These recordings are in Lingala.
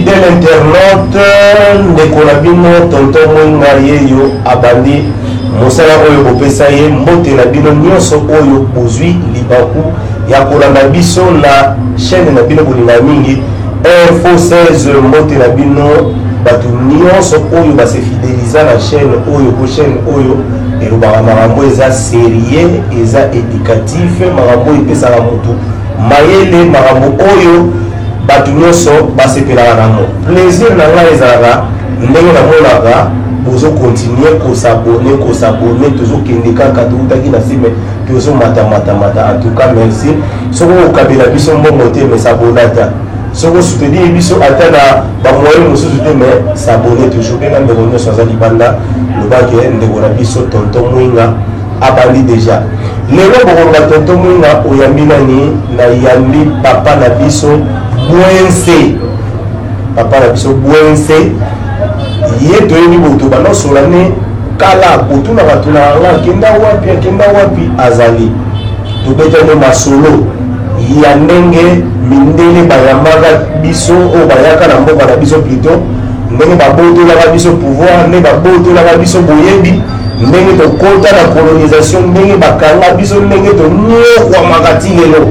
Fidèle internaute, ndeko na bino tonton Mwenga yeyo abandi mosala oyo bopesa ye. Mbote na bino nyonso oyo bozwi libaku ya kolanda biso na chaîne na bino bolingaka mingi, Info 16. Mbote na bino bato nyonso oyo base fidélisa na chaîne oyo, po chaîne oyo elobaka makambo eza sérieux, eza éducatif, makambo oyo epesaka motu mayele, makambo oyo bato nyonso basepelaka nango. Plaisir na ngai ezalaka ndenge namonaka bozocontinuer kos'abonner, kos'abonner. Tozokende kaka, toutaki na nsime, tozomata-mata-mata. En tout cas, merci. Soki okabela biso mbongo te, mais s'abonner ata. Soki osoutenir biso ata na bamoyen mosusu te, mais s'abonner toujours. Mpe na ndeko nyonso aza libanda, lobake ndeko na biso tonton Mwinga abandi déjà. Lelo bokoloba: "Tonton Mwinga, oyambi nani?" Nayambi papa na biso Bwense, papa na biso Bwense. Ye toyebi boto banosola ne kala, kotunaka tunaka nga akenda wapi, akenda wapi. Azali tobetani masolo ya ndenge mindele bayambaka biso, oyo bayaka na mboka na biso, plutôt ndenge babotolaka biso pouvoir, ndenge babotolaka biso boyebi, ndenge tokɔta na colonisation, ndenge bakanga biso, ndenge tonyokwamaka ti lelo.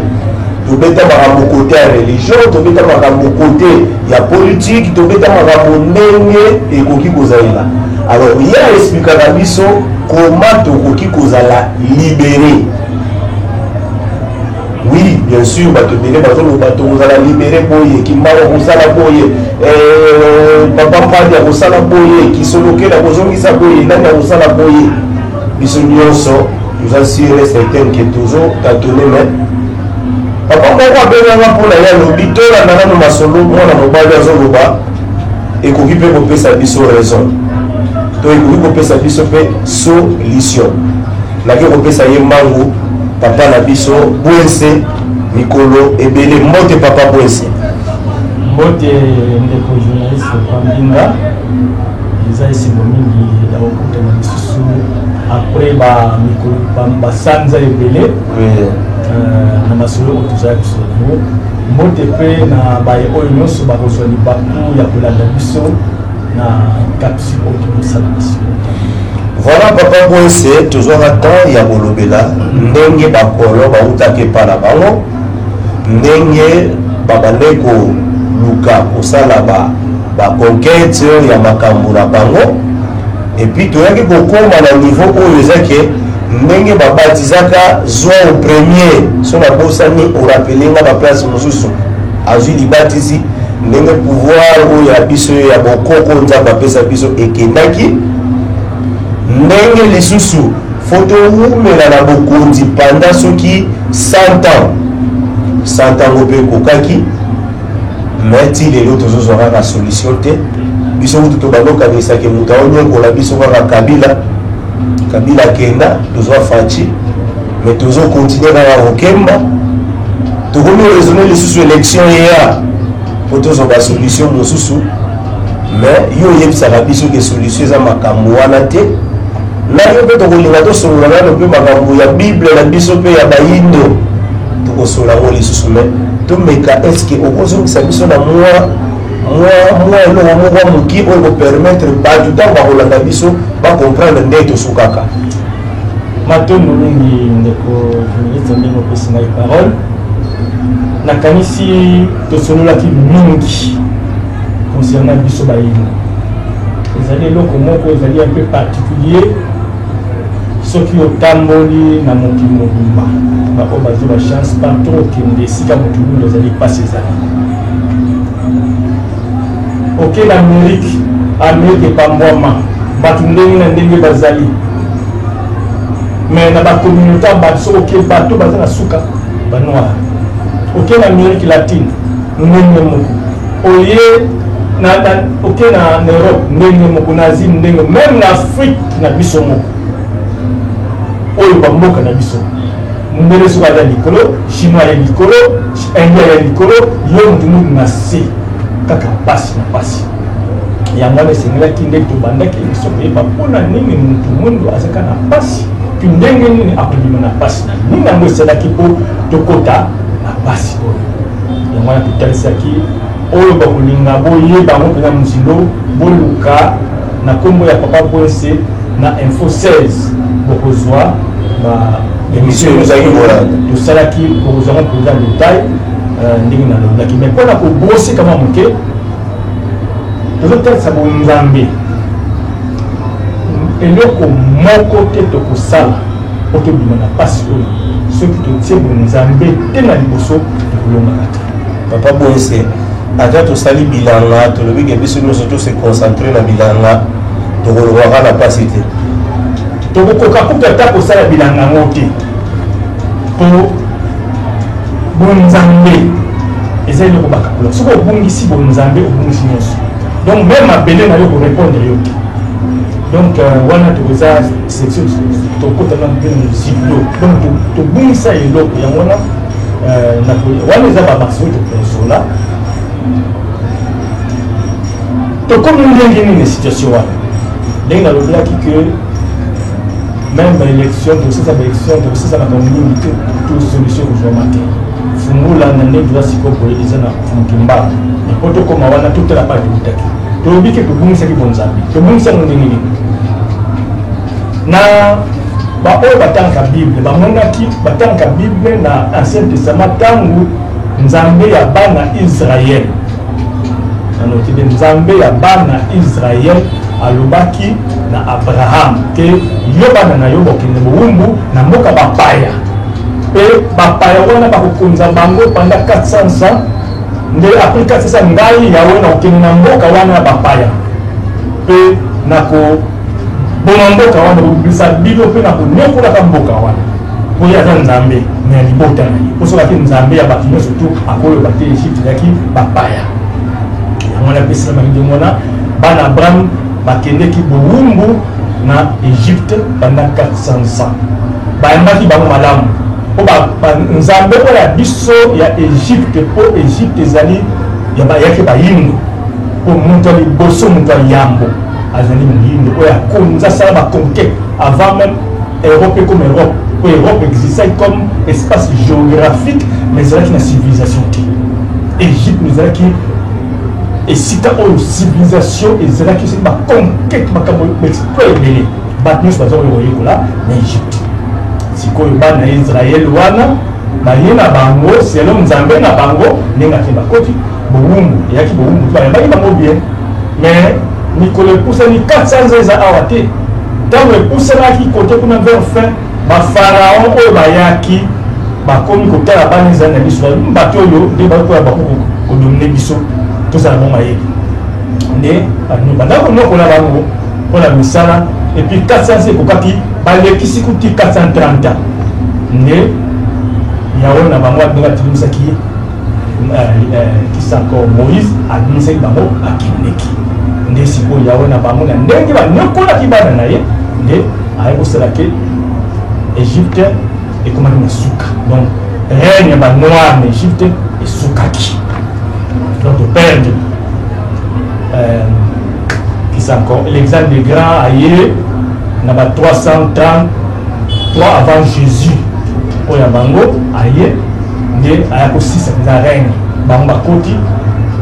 Tobeta makambo côté ya religion, tobeta makambo côté ya politique, tobeta makambo ndenge ekoki kozalela. Alors ye aexpliquaka biso koma tokoki kozala libéré. Oui, bien sûr, bato ebele bazoloba tokozala libéré boye, Kimbangu akosala boye, papa Mpadi akosala boye, Kisolokele akozongisa boye, nani akosala boye. Biso nyonso toza sûr et certain ke tozotâtonner. Mais papa moko abenganga mpona ye, alobi tolanda nano masolo mwana mobali azoloba, ekoki mpe kopesa biso raison to ekoki kopesa biso mpe solution. Naki kopesa ye mbangu, papa na biso Bwense, mikolo ebele. Mbote, papa Bwense. Mbote, ndeko journaliste Pambinga. Eza esengo mingi ya kokutana lisusu après bamikolo, basanza ebele na masolo oyo tozala biso yango. Mbote mpe na baye oyo nyonso bakozwa libaku ya kolanda biso na capsule oyo tokosala biso. Voilà, papa Bwense, tozwaka temps ya kolobela ndenge bakolo bautaki epa na bango, ndenge babande koluka kosala baconquête ya makambo na bango, et puis toyaki kokóma na niveau oyo eza ke ndenge babatizaka zwa au premier. So nabosani, orappeler nga baplace mosusu azwi libatisi, ndenge pouvoir oyo ya biso ya bokoko Nzambe apesa biso ekendaki, ndenge lisusu fo towumela na bokonzi panda soki 100 ans. 100 ans ngo mpe ekokaki, mais ti lelo tozozwa kaka solution te. Biso kutu tobanda okanisaki moto aonyokola biso kaka Kabila. Kabila akenda, tozwa Fatshi, mais tozocontinuer kaka kokemba. Tokomi raisonner lisusu élection eya po tozwa basolution mosusu, mais yo oyebisaka biso ke solution eza makambo wana te. Na yo mpe tokolinga tosolola nano mpe makambo ya Bible na biso mpe ya bayindo, tokosolola yango lisusu. Mais tomeka, est-ce okozongisa biso na mwa eloko moko ya moki oyo kopermettre bato, ntango bakolanda biso, bacomprendre ndenge tosukaka? Matondo mingi, ndeko journaliste, ndenge opesi ngai parole. Nakanisi tosololaki mingi concernant biso bayindo. Ezali eloko moko ezali un peu particulier. Soki otamboli na mokili mobimba, baoyo bazwi bachance partout, okende esika moto mwindu ezali, mpasi ezali. Oke na Amérique, Amérique epambwama, bato ndenge na ndenge bazali, mais na bacommunauté ya bato, soki oke, bato baza na suka banoir. Oke na Amérique latine, ndenge moko. Oye oke na Europe, ndenge moko. Na Asie, ndenge même. Na Afrique na biso moko oyo, bamboka na biso, mundele soki aza likolo, Chinois ya likolo, Indien ya likolo, yo motu mutu na se, kaka pasi na pasi. Yango wana esengelaki nde tobandaki biso koyeba mpona nini motu mwindu azaka na pasi, mpi ndenge nini akobima na pasi na nini. Yango esalaki mpo tokɔta na pasi oyo. Yango wana totalisaki Oyo bakolinga boyeba yango mpenza mozindo, boluka na nkombo ya Papa Bwese na Info 16, bokozwa ba émission ezalaki kolanda. Tosalaki, bokozwa yango mpenza détail ndenge nalobelaki. Mais mpona kobrosser kama moke, tozotalisa bonzambe. Eloko moko te tokosala po tobima na mpasi oyo, soki totie bonzambe te na liboso, tokolongaka te. Papa Bwese, ata tosali bilanga, tolobi ke biso nyonso tose concentrer na bilanga, tokolongaka na mpasi te? Tokokoka kutu ata kosala bilanga yango te, po bonzambe eza eloko bakakola. Soki obungisi bonzambe, obungisi nyonso. Donc même mabele na yo korépondre yo te. Donc wana tokoza section, tokota na mpe mozindo. Donc tobungisa eloko yango wana. Wana eza bamarché oyo tokozola. Tokomi ndenge nini situation wana? Ndenge nalobelaki ke même baélection, tokosasa baélection, tokosasa makambo mingi te, to solution ekozwama te. Fungola na ndenge toza sikoyo boye, eza na mokimba. Po tokóma wana, totala pa toutaki. Tolobi ke tobungisaki bonzambe. Tobungisi yango ndenge nini? Na baoyo batangaka Bible bamonaki, batangaka Bible na Ancien Testament, ntango Nzambe ya bana Israel, nanoki nde Nzambe ya bana Israel alobaki na Abraham ke yo, bana na yo bokende bowumbu na mboka bapaya, mpe bapaya wana bakokonza bango pendant 400 ans. Nde après 400 ans, ngai Yawe nakokende na mboka wana ya bapaya mpe nakoboma mboka wana, kobimisa bino mpe nakonyokolaka mboka wana, mpo ye aza Nzambe na ya libota na ye. Mpo soki ake Nzambe ya bato nyonso tu, akoloba te Egypte ezalaki bapaya. Yango wana epesamaki ndenge wana, bana Abraham bakendeki bowumbu na Egypte pendant 400 ans. Bayambaki bango malamu, mpo Nzambe oyo ya biso ya Egypte, mpo Egypte ezali yaki bayindo, mpo moto ya liboso, moto ya yambo azali moyindo oyo akonza, asala baconquête avant même Europe ekoma Europe. Mpo Europe existaki comme espace géographique, mais ezalaki na civilisation te. Egypte ezalaki esika oyo civilisation ezalaki, soki baconquête, makambo, baexploit ebele, bato nyonso baza koyo koyekola na Egypte. Sikoyo bana ya Israele wana baye na bango selon Nzambe na bango ndenge ake, bakoti bowumbu. Eyaki bowumbu te, bayambaki bango bien, mais mikolo epusani, 400 ans eza awa te. Ntango epusanaki kote kuna vers fin, bapharaon oyo bayaki bakomi kotala bana ezali na biso, bato oyo nde bakoya bako kodominer biso, tozala bango mayele. Nde banda konyokola bango mpona misala. Et puis 400 ekokaki, balekisi kuti 430 ans. Nde Yawe na bango ndenge atilimisaki kisa encore Moïse, abimisaki bango, bakendeki. Nde sikoyo Yawe na bango, na ndenge banyokolaki bana na ye, nde aye kosala ke Egypte ekomaki na suka. Donc règne ya banoir na Egypte esukaki. Donc toperdre kisa encore Alexandre le Grand aye na ba 333 avant Jésus oyo ya bango. Aye nde aya kosisa mpenza règne. Bango bakoti,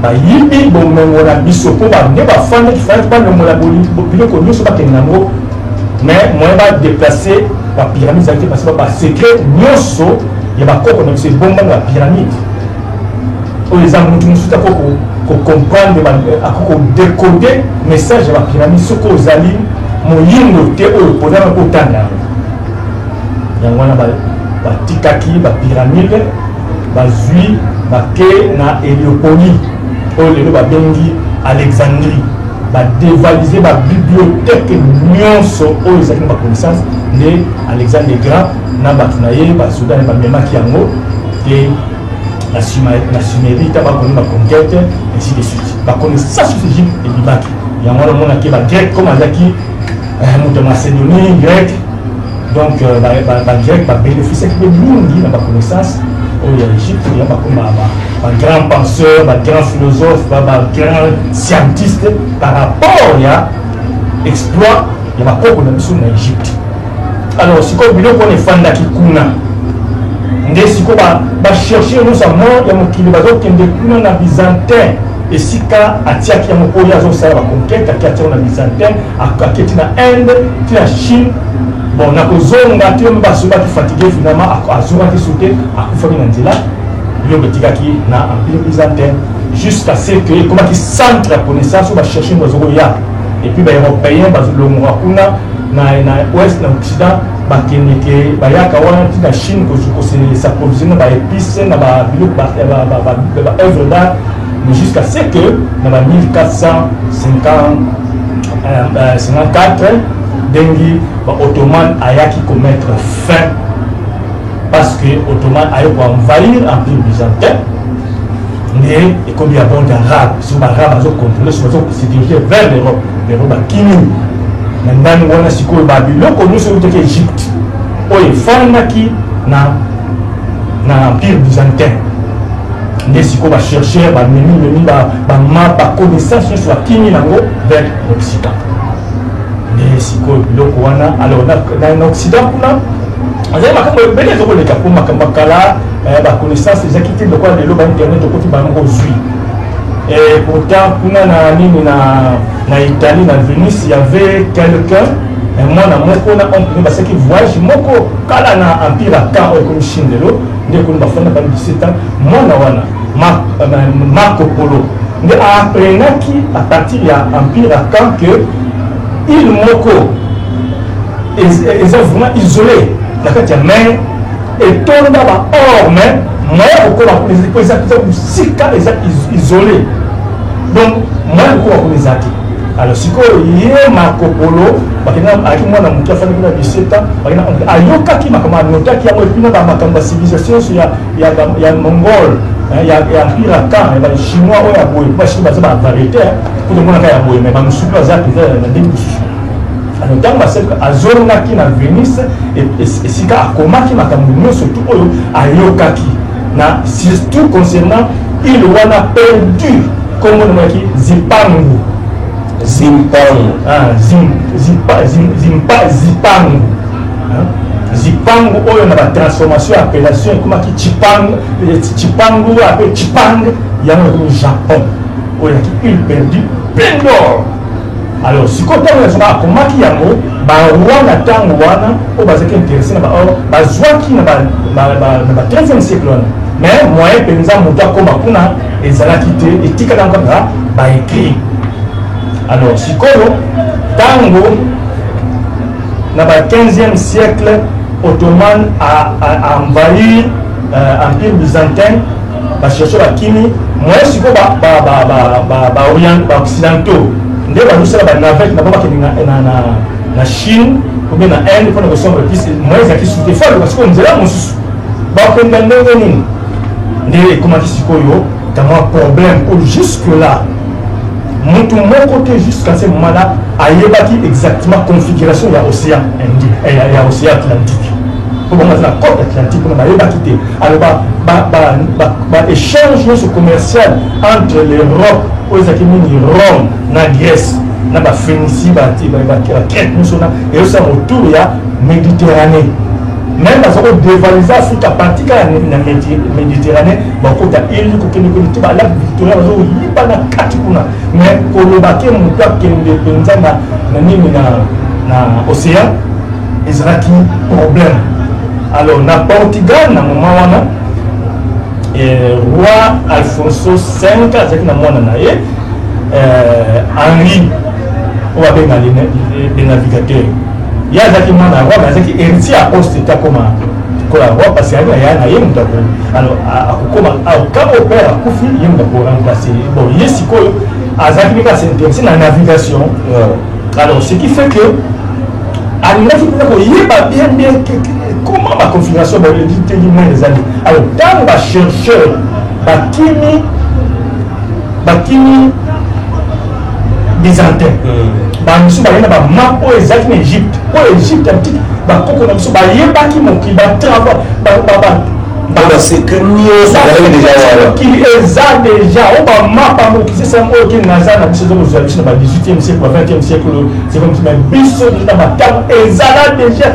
bayibi bomengo na biso, mpo nde bafandaki, fandaki, balongola biloko nyonso, bakende yango. Mais moyen badéplacer bapyramide ezalaki te, parce que basecret nyonso ya bakoko na biso ebombani bapyramide oyo. Eza motu mosusu ako kocomprendre, ako kodécoder message ya bapyramide soki ozali moyindo te oyo mponana kotanga yango. Yango wana batikaki bapyramide, bazwi, bake na Héliopolis oyo lelo babengi Alexandrie, badévaliser babibliothèque nyonso oyo ezalaki na baconnaissance. Nde Alexandre Grand na bato na ye, basoda na bamemaki yango te na Sumérie, ta bakoni baconquête, ainsi de suite. Baconnaissance sur Égypte ebimaki. Yango wana omonaki bagrec, comme azalaki moto ya Macédonie grec, donc bagrec babénéficiaki mpe mingi na baconnaissance oyo ya Égypte. Ya bakoma bagrand penseur, bagrand philosophe, bagrand scientiste par rapport ya exploit ya bakoko na biso na Égypte. Alors sikoyo biloko wana efandaki kuna. Nde sikoyo bachercheur nyonso ya mort ya mokili bazokende kuna na Byzantin. Esika atiaki yango mpo ye azosala baconquête, ake atiango na Byzantin, ake ti na Inde, ti na Chine. Bon, na kozonga ti oyo bazongaki fatigue, finalement azongaki su te, akufaki na nzela. Biloko etikaki na Empire byzantin jusqu'à ce que ekomaki centre ya connaissance oyo bacherche bazokoya, et puis baeuropéen bazolongwa kuna na ouest, na occident, bakendeke, bayaka wana ti na Chine kos'approvisionner na baépice, na babiloko, baœuvre d'art. Mais jusqu'à ce que na ba 1454 ndenge baottoman ayaki komettre fin, parce que ottoman aye koenvahir Empire byzantin, nde ekomi ya monde arabe. So baarabe bazocontrôle, so bazose diriger vers l'Europe. L'Europe bakimi na ndani wana. Sikoyo babiloko nyonso eutaki Egypte oyo efandaki na Empire byzantin, nde sikoyo bachercheur bamemi memi bamap, baconnaissance nyonso, bakimi nango vers l'Occident. Nde sikoyo biloko wana, alors na Occident kuna azali makambo ebele ezokoleka, mpo makambo ya kala, baconnaissance ezalaki te lokola lelo. Bainternet, okoti bango, ozwi. Et pourtant kuna na nini, na Italie, na Venise, y avait quelqu'un, mwana moko na oncle, basalaki voyage moko kala na Empire ya Kan oyo ekomi Chine lelo. Nde kuna bafanda bani 17 ans. Mwana wana Marco Polo nde aapprenaki à partir ya Empire ya Kan que île moko eza vraiment isolé na kati ya mer, etonda ba or, mais moyen kokoma kuna po eza mosika, eza isolé, donc moyen kokoma kuna eza te. Alors sikoyo ye Marco Polo bakenda, ayaki mwana moke, afandi kuna 17 ans, bakenda, ayokaki makambo, anotaki yango, et puis na bamakambo ya civilisation nyonso ya mongol, ya Empire ya Kan, ya bachinois oyo ya boye, po bachinois baza bavariété, po tomonaka ya boye, mais bamosusu mpe baza mpenza na ndenge mosusu. Alors ntango basepka, azongaki na Venise, esika akomaki makambo nyonso tu oyo ayokaki, na surtout concernant île wana perdu, kombo namonaki Zipangu. Zimpangu. Ah, zim, zimpa, zim, zimpa, Zipangu. Hein? Zipangu oyo na batransformation ya appellation ekomaki Chipangu, Chipangu ape Chipang, yango ekomi Japon, oyo yaki île perdue plein d'or. Alors sikoyo ntango yazonga, akomaki yango, baroi na ntango wana oyo bazalaki intéressé na baor bazwaki na ba 13e siècle wana, mais moyen mpenza moto akóma kuna ezalaki te, etikala kaka baécrit. Alors sikoyo ntango na ba 15e siècle ottoman a envahir Empire byzantin, bacherche, bakimi. Moyen sikoyo baoccidentaux nde bazosala banavette na bango, bakende na Chine ou bien na Inde mpona kosomba épice. Moyen ezalaki su te, faut aluka sikoyo nzela mosusu. Bakenda ndenge nini? Nde ekomaki sikoyo kamwa problème oyo jusque là moto moko te jusqu'à ce moment là ayebaki exactement configuration ya océan Indien, ya océan Atlantique, mpo bango baza na côte atlantique mpona bayebaki te. Alors baéchange nyonso commercial entre l'Europe, oyo ezalaki mingi Rome na Grèce na baphénicie, bacrète nyonso na ezosala autour ya Méditerranée. Même baza kodévaliser Afrique à partir kaka na Méditerranée, bakota île, kokende kende te, balac Victoria, bazoyiba na kati kuna. Mais koloba ke moto akende mpenza na nini, na océan, ezalaki problème. Alors na Portugal, na moment wana, roi Alfonso V azalaki na mwana na ye Henri, oyo babenga le Navigateur. Ye azalaki mwana ya roi, mais azalaki héritier ya poste te akoma kola roi, parce que ayaki na yaya na ye moto ako, alors akokoma quand au père akufi, ye moto akoremplace. Bon, ye sikoyo azalaki mpe s'intéressé na navigation. Alors ce qui fait que alingaki mpenza koyeba bien bien comment baconfiguration baeliteli moyen ezali. Alors ntango bachercheur bakimi byzantin, bamisu baye na bamap oyo ezalaki na Égypte, oyo Égypte antique, bakoko na biso bayebaki mokili, batrava. Basecret nyonso ezalaki déjà wana. Mokili eza déjà oyo bamapa mokili sesa oyo ke naza na biso, ezokozwa biso na ba 18e siècle, ba 20e siècle, c'est comme si, mais biso déjà na batango ezala déjà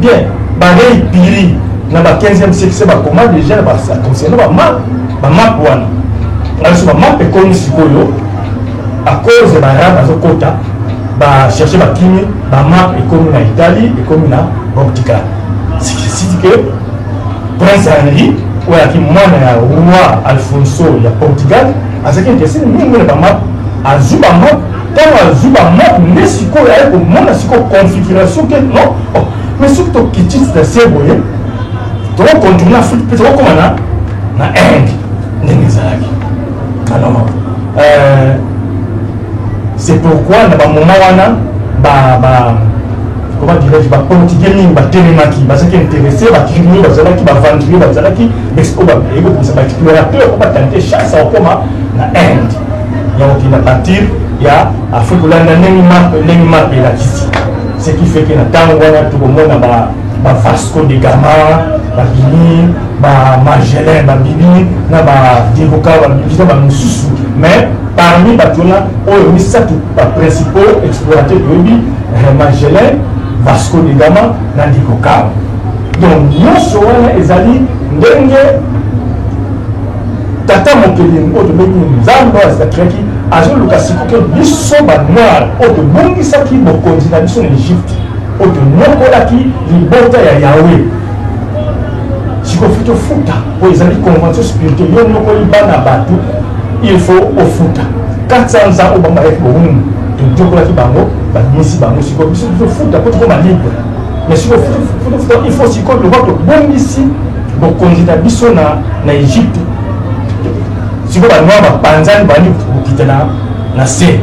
bien. Barei piri na ba 15e siècle se bakoma déjà na concernant bamap wana. Biso bamap ekomi sikoyo à cause ya baarabe azokota, bacherche bakimi, bamap ekomi na Italie, ekomi na Portugal. Siti que prince Henri, oyo azalaki mwana ya roi Alfonso ya Portugal, azalaki intéressé mingi na bamap. Azwi bamap. Ntango azwi bamap, nde sikoyo aye komona sikoyo configuration ke non, oh, mais soki tokiti na se boye, tokocontourne Afrique mpe tokokoma na Inde ndenge ezalaki. Alors c'est pourquoi na bamoment wana ba comment dirais-je, baportugais mingi batelemaki, bazalaki intéressé, bacurieux bazalaki, baaventurier bazalaki, oyo baekobimisa baexplorateur po batenter chance ya kokoma na Inde, ya kokende partir ya Afrique kolanda ndenge map elakisi. Ce qui fait que na ntango wana tokomona ba Vasco de Gama babimi, ba Magellan babimi, na ba Diego Cão babimi, na bamisusu. Mais parmi bato wana oyo misato, baprincipaux explorateurs toyebi Magellan, Vasco de Gama na Diego Cão. Donc nyonso wana ezali ndenge tata mokeli oyo tobengi Nzambe oyo acréaki azoluka sikoyo biso banoir oyo tobongisaki bokonzi na biso na Egypte, oyo tonyokolaki libota ya Yawe. Sikoyo faut tofuta, oyo ezali convention spirituelle. Yo nyokoli bana bato, il faut ofuta. 400 ans oyo bango bayaki bowumbu, tonyokolaki bango, babimisi bango. Sikoyo biso tofuta mpo tokoma libre. Mais sikoyo tofuta, il faut sikoyo lokwa tobongisi bokonzi na biso na Egypte. Sikoyo banoir bapanzani, bandi kokita na se.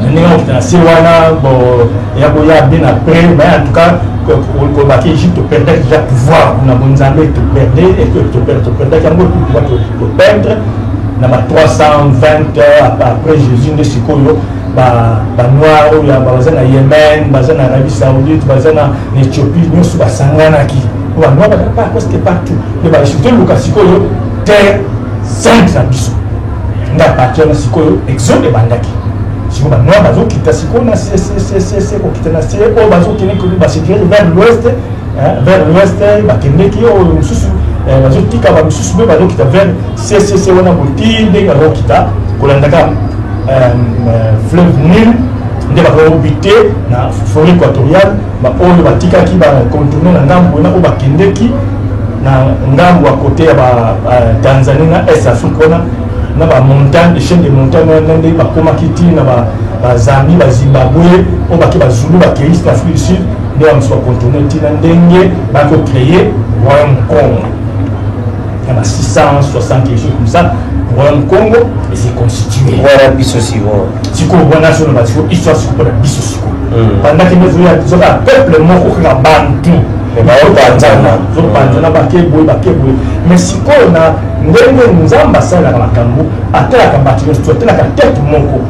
Na ndenge kokita na se wana, bon, ya koya bien après, mais en tout cas kolobaki Egypte toperdaki déjà pouvoir na bonzambe, toperdaki yango, pouvoir toperdre na ba 320 après Jésus. Nde sikoyo banoir oyo baza na Yemen, baza na Arabie Saoudite, baza na Éthiopie, nyonso basanganaki. Banoir baza presque partout. Nde toluka sikoyo terre sainte na biso. Nde à partir wana sikoyo exode ebandaki. Sikoyo banoir bazokita sikoyo na se se se se se, kokita na se oyo bazokende basécurité vers l'ouest, vers l'ouest bakendeki. Oyo mosusu bazotika, bamisusu mpe bazokita vers se se se wana boti. Ndenge bazokita kolandaka fleuve Nil, nde bakobite na forêt équatoriale. Oyo batikaki bacontourne na ngambo wana, oyo bakendeki na ngambo ya côté ya Tanzanie na Est Afrique wana, na bamontagne, chaîne de montagne wana, nde bakomaki ti na Bazambie, Bazimbabwe. Oyo bake Bazulu, bakei na Afrique du Sud. Nde bamosusu bacontourne ntina ndenge bakocréer royaume Congo na ba 660, quelque chose comme ça. Royaume Congo ese constitué. Wana biso sikoyo. Sikoyo wana so na basiko histoire sikoyo mpona biso sikoyo. Bandaki nde ezoka peuple moko kaka bantu. Baopanzana. Zopanzana, bake boye, bake boye. Mais sikoyo na ndenge Nzambe asalelaka makambo, atalaka bato nyonso, atalaka tete moko.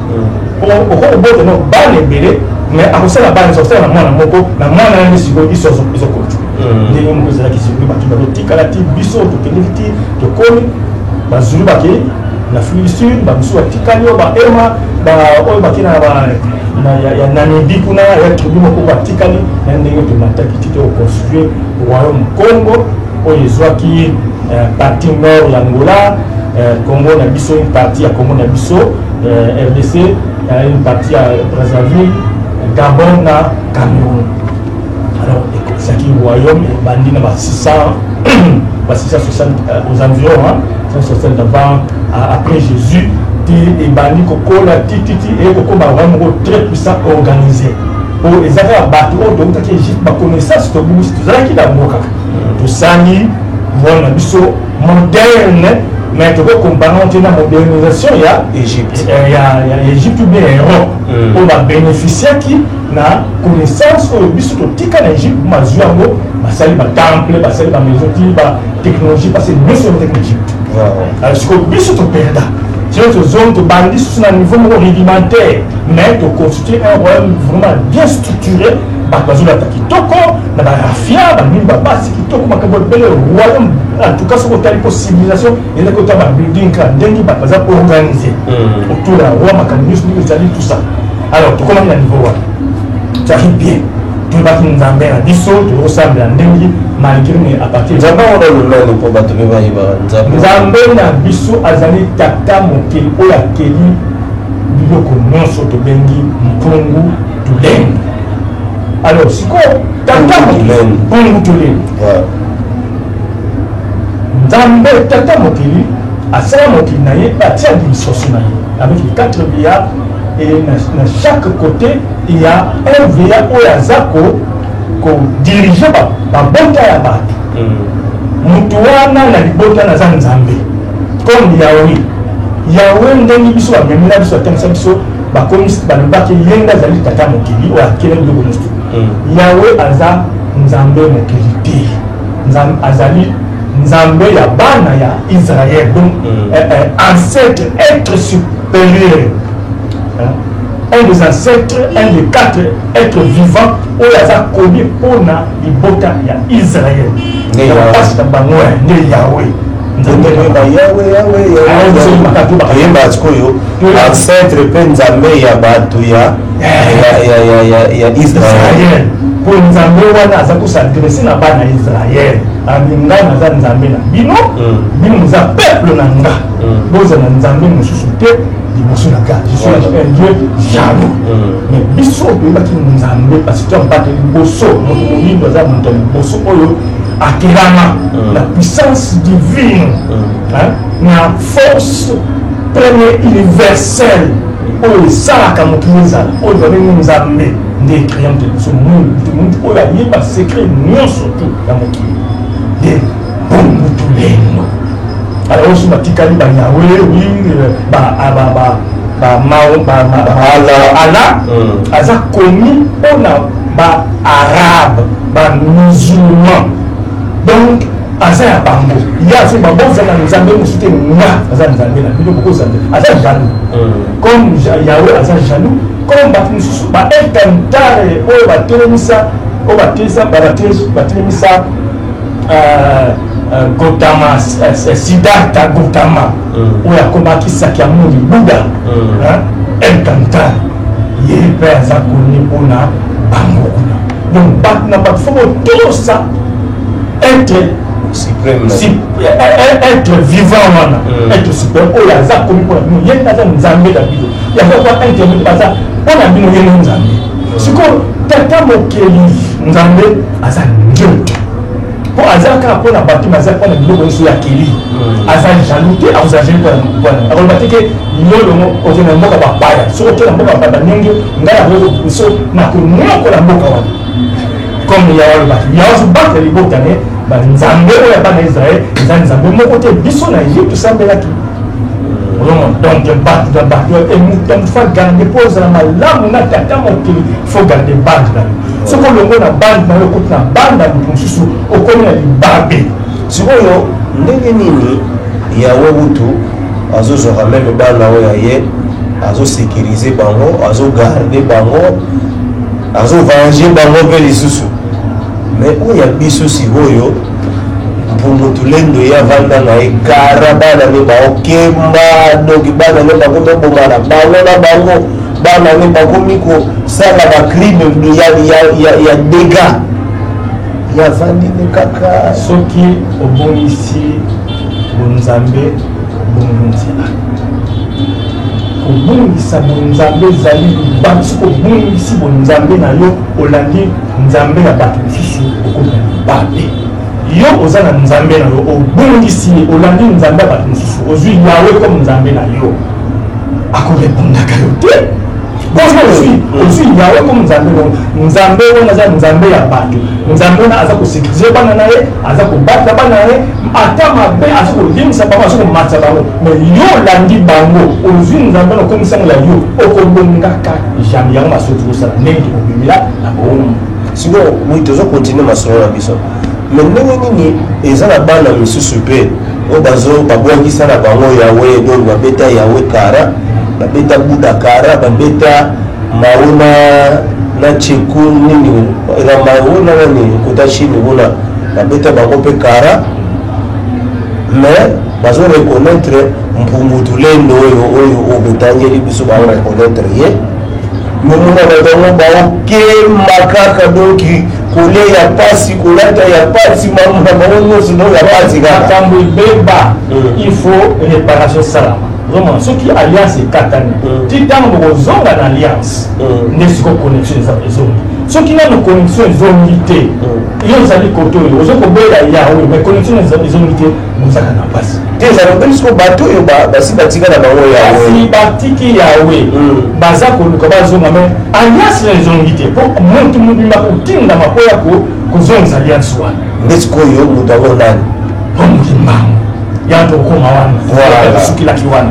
Okokobota no bana ebele, mais akosala bana, akosala na mwana moko. Na mwana yango sikoyo histoire ezocontinue ndenge moko ezalaki. Sikoyo bato bazotikala ti biso tokendeki ti tokomi Bazulu, bake na Afrique du Sud. Bamosusu batikali oyo bahema, oyo bake na ya Namibie kuna, ya tribu moko batikali. Na ndenge tomataki ti toconstitue royaume Congo, oyo ezwaki partie nord ya Angola, Congo na biso, une partie ya Congo na biso RDC, une partie ya Brazzaville, Gabon na Cameroun. Alors ezalaki royaume ebandi na ba 600, ba 660, aux environs, hein, 160 avant, après Jésus. Ti ebandi kokola ti ti ti eye kokoma royaume moko très puissant, organisé. Po eza kaka bato oyo toutaki Egypte, baconnaissance tobungisi, tozalaki na yango kaka. Tosali royaume na biso moderne, mais tokocompare te na modernisation ya Égypte, ya Égypte ou bien Europe, oyo babénéficiaki na connaissance oyo biso totika na Égypte. Bazwi yango, basali batemple, basali bamaison, ti batechnologie, parce que nyonso ezotaki na Égypte. Alors sikoyo biso toperda. Sikoyo tozongi, tobandi susu na niveau moko rudimentaire, mais toconstitue un royaume vraiment bien structuré. Bato bazolata kitoko na barafia, banini, babasi kitoko, makambo ebele. Royaume en tout cas, soki otali mpo civilisation ezalaki, ota babuilding kaka ndenge bato baza organisé autour ya roi, makambo nyonso ndenge ezali, tout ça. Alors tokomaki na niveau wana, tozalaki bien, toyebaki Nzambe na biso, tozosambela ndenge Malgré mais à partir Nzambe yango nanu nani mpo bato mpe bayebaka Nzambe? Nzambe na biso azali tata mokeli oyo akeli biloko nyonso tobengi mpungu tulendo. Alors sikoyo tata mokeli mpungu tulendo, Nzambe tata mokeli asala mokili na ye mpe atia administration na ye avec les 4 vieillards et na chaque côté il y a un vieillard oyo aza ko kodirige babota ya bato. Moto wana na libota naza Nzambe comme Yawe. Yawe ndenge biso bamemela biso, atangisa biso, bakomisi, balobaki ye nde azali tata mokili oyo akela biloko nyonso. Yawe aza Nzambe mokili te, azali Nzambe ya bana ya Israël, donc ancêtre, être supérieur, un des ancêtres, un des quatre êtres vivants oyo aza connu mpona libota ya Israël na bapasi na bango, nde Yawe. Toyeba sikoyo ancêtre mpe Nzambe ya bato ya Israel. Mpo Nzambe wana aza kos'adresser na bana ya Israel, abi: "Ngai naza Nzambe na bino, bino moza peuple na nga, bozala Nzambe mosusu te liboso na nga, je suis un Dieu jaloux." Mais biso toyebaki Nzambe parce que bato ya liboso, moto moyindo aza moto ya liboso oyo akelama na puissance divine, na force première universelle oyo esalaka mokili ezala, oyo babengi Nzambe, nde ecréa moto liboso, motu oyo ayeba secret nyonso tu ya mokili, nde Mpungu Tulendo. Alors oyo so batikali bayawe, oui, Allah aza komi mpona baarabe, bamusulman, donc aza ya bango. Ye azo babozala Nzambe mosusu te, nga aza Nzambe na bino, bokozala. Aza jaloux comme Yawe aza jaloux comme bato mosusu baelkantare oyo batelemisa, oyo batelemisa Gotama, Siddhartha Gotama, oyo akomaki Sakyamuni Buda. Elkantare ye mpe aza koni mpona bango kuna. Donc bato na bato, faut botosa être suprême, être vivant wana, être suprême oyo aza komi mpona bino. Ye nde aza Nzambe na bino, yango kwa internet aza mpona bino, ye nde Nzambe. Sikoyo tata mokeli Nzambe aza nzoto mpo aza kaka mpona bato, aza mpona biloko nyonso ya keli. Aza jaloux te, akozala jaloux mpona akoloba te ke yo longo okende na mboka bapaya. Soki okende na mboka bapaya, ndenge ngai nakoki so nakonyokola mboka wana, comme Yawe alobaki. Yawe azobatela libota ne. Banzambe oyo ya bana Israel eza nzambe moko te biso na Egypte tosambelaki. Ozomona, donc bato na bato, moto faut garder mpo ozala malamu na tata mokili, faut garder bande na yo. Soki olongo na bande na yo, okoti na bande ya moto mosusu, okomi na libabe. Sikoyo ndenge nini Yawe butu azozwaka même bana oyo ya ye, azosécuriser bango, azogarder bango, azovange bango mpe lisusu, mais oyo ya biso sikoyo, Mpungu Tulendo, ye avanda na ye kara, bana ne baokemba, donc bana ne bakomi obomana bango na bango, bana ne bakomi kosala bacrime ya dégâts, ye avandi ne kaka? Soki obongisi bonzambe, obongi nzela. Kobungisa bonzambe ezali libabe. Soki obungisi bonzambe na yo, olandi nzambe ya bato mosusu, okomi na libabe. Yo oza na nzambe na yo, obungisi ye, olandi nzambe ya bato mosusu, ozwi Yawe comme nzambe na yo, akorepondaka yo te. Ozwi Yawe comme nzambe na nzambe wana aza nzambe ya bato. Nzambe wana aza kosécuriser bana na ye, aza kobatela bana na ye, ata mabe aza kolimisa bango, aza komatisa bango. Mais yo olandi bango, ozwi nzambe na okomisango ya yo, okobongaka jamais. Yango masolo tokosala ndenge tokobimela na bowumbu. Sikoyo, oui, tozocontinuer masolo na biso, mais ndenge nini eza na bana misusu mpe oyo bazo babwakisa na bango Yawe? Donc babeta Yawe kara, babeta Buda kara, babeta Mao na Cheku nini na Mao na nani kota Chine kuna, babeta bango mpe kara, mais bazo reconnaître Mpungu Tulendo oyo botangeli biso, bao reconnaître ye. Nomona bato yango baokema kaka, donc kolia ya pasi, kolata ya pasi, mambo na bango nyonso donc ya pasi kaka. Makambo ebeba, il faut réparation esalama. Ozomona, soki alliance ekatani, ti ntango bokozonga na alliance, nde sikoyo connexion ezongi. Soki nano connexion ezongi te, yo ozali kote oyo ozo kobela Yawe, mais connexion ezongi te, bozaka na mpasi. Te, ezala mpe siko bato oyo basi batika na bango Yawe. Kasi batiki Yawe, baza koluka bazonga, mais alliance na ezongi te, mpo motu mobimba kotindama mpo ya kozongisa alliance wana. Nde sikoyo moto yango nani? Mpo Kimbangu ya tokokoma wana. Tosukilaki wana.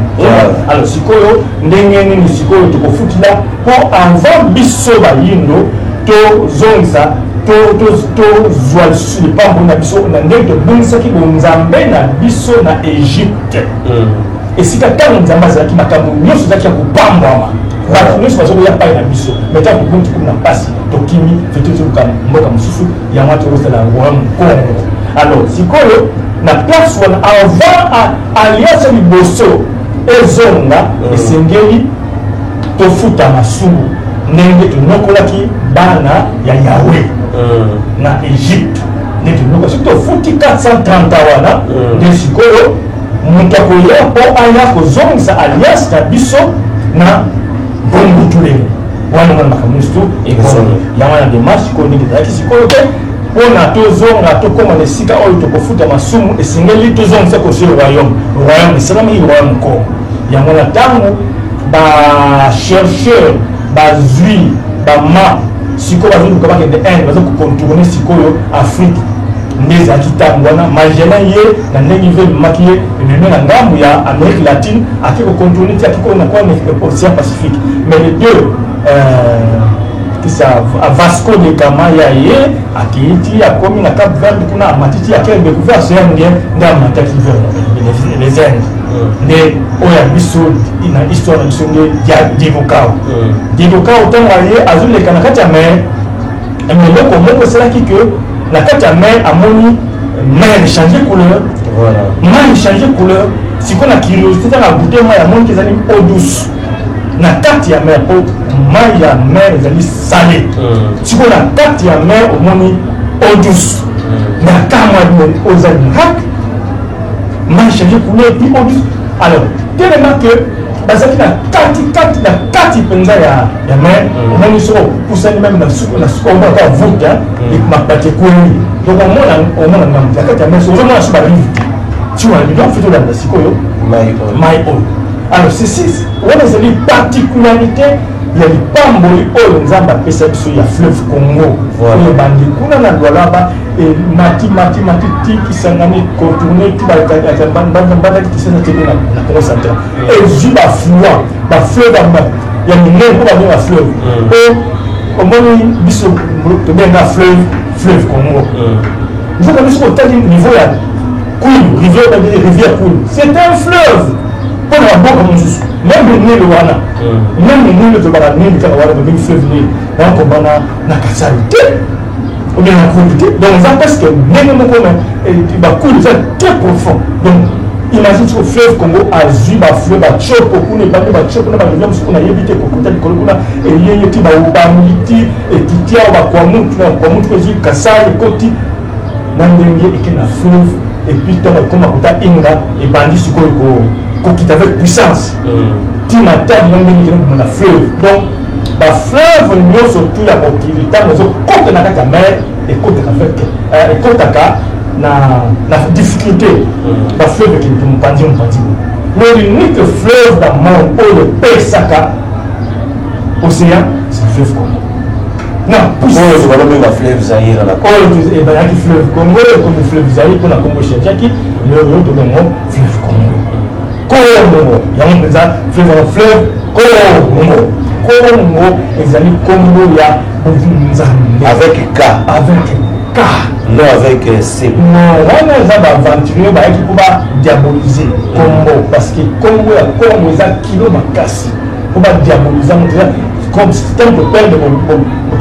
Alors sikoyo, ndenge nini sikoyo tokofutila mpo avant biso bayindo tozongisa, tozwa lisusu lipambo na biso na ndenge tobungisaki bonzambe na biso na Egypte, esika ntango Nzambe azalaki, makambo nyonso ezalaki ya kopambwama, bato nyonso bazokoya pai na biso. Mais ntango tobungi, tokomi na mpasi, tokimi, fete toluka mboka mosusu. Yango tokosala royaume Congo. Alors sikoyo, na place wana, avant alliance ya liboso ezonga, esengeli tofuta masumu ndenge tonyokolaki bana ya Yawe na Egypte. Nde tonyokola, soki tofuti 430 wana, nde sikoyo moto akoya mpo aya kozongisa alliance na biso na mbongutulelo wana. Mwana, makambo nyonso to ekozonga. Yango wana démarche sikoyo ndenge ezalaki sikoyo te, mpona tozonga, tokóma na esika oyo tokofuta masumu, esengeli tozongisa kosi royaume. Royaume esalamaki royaume Congo. Yango na ntango bachercheur bazwi bama, sikoyo bazoluka bakende Inde, baza kocontourner sikoyo Afrique. Nde ezalaki ntango wana Magellan ye na ndenge ve ememaki ye, ememi na ngambu ya Amérique latine, ake kocontourner ti ake kona kwa océan Pacifique. Mais les deux, kisa Vasco de Gama ya ye akei ti akomi na Cap Verde kuna, amati ti ake découvert océan Indien, nde amataki vers les Indes. Nde oyo ya biso na histoire na biso nde ya Diego Cao. Diego Cao, ntango aye, azoleka na kati ya mer, eloko moko esalaki ke na kati ya mer amoni mer change couleur. Mai change couleur. Sikoyo na curiosité, ntango agoûter mai, amoniki ezali eau douce na kati ya mer, mpo mai ya mer ezali salé. Sikoyo na kati ya mer omoni eau douce, mais akamwa, oyo eza miracle, mai change couleur et puis eau douce. Alors tellement que bazalaki na kati kati na kati mpenza ya mer, omoni soko opusani même na suka na suka, omona kaka voûte, mabati ekweli. Donc omona ngambo na kati ya mer, ozomona so barive te ti wana. Donc faut tolanda sikoyo mai oyo. Alors ceci wana ezali particularité ya lipamboli oyo Nzambe apesa biso ya fleuve Congo, oyo ebandi kuna na Lualaba, emati mati mati ti Kisangani, contourne ti bandaki Kisasa teke na Congo central, ezwi baaffluent, bafleuve ya minene mpo babenga fleuve. Po omoni biso tobenga fleuve Congo, nzoka biso kotali niveau ya Kwilu, rivière, rivière Kwilu, c'est un fleuve mpona bamboka mosusu. Même Nile wana, même Nile, tolobaka Nile kaka wana, tobengi fleuve Nile, nakobana na Kasai te ou bien na Kwilu te. Donc eza presque ndenge moko, mais bakwilu eza très profond. Donc imagine siko fleuve Congo azwi bafleuve bachopo kuna, ebandi bachopo na barivière mosusu kuna, yebi te kokota likolo kuna, eyeye ti baobangi ti ekiti awa, bakwamutu na Kwamutu, ezwi Kasai, ekoti na ndenge eke na fleuve. Et puis ntango ekoma kota Inga, ebandi sikoyo kokita avec puissance ti Matadi na ndenge ekende koma na fleuve. Donc bafleuve nyonso tu ya mokili, ntango ezokota na kati ya mer, ekotaka avec ekotaka na difficulté. Bafleuve ekendeke mopanzi mopanzi. Mais l'unique fleuve na monde oyo epesaka océan, c'est le fleuve Congo. Na oyo bazobenga fleuve Zaire na oyo ebandaki fleuve Congo, ekomi fleuve Zaire mpona Congo echangeaki. Lelo tobengo fleuve Congo. Congo yango mpenza fleuve yango, fleuve Congo. Congo ezali nkombo ya Nzambe. Avec K. Avec K. Non, avec C. Non, wana eza baaventurier bayaki mpo badiaboliser Congo, parce que Congo ya Congo eza kilo makasi mpo badiaboliser yango. Toza comme ntango toperdre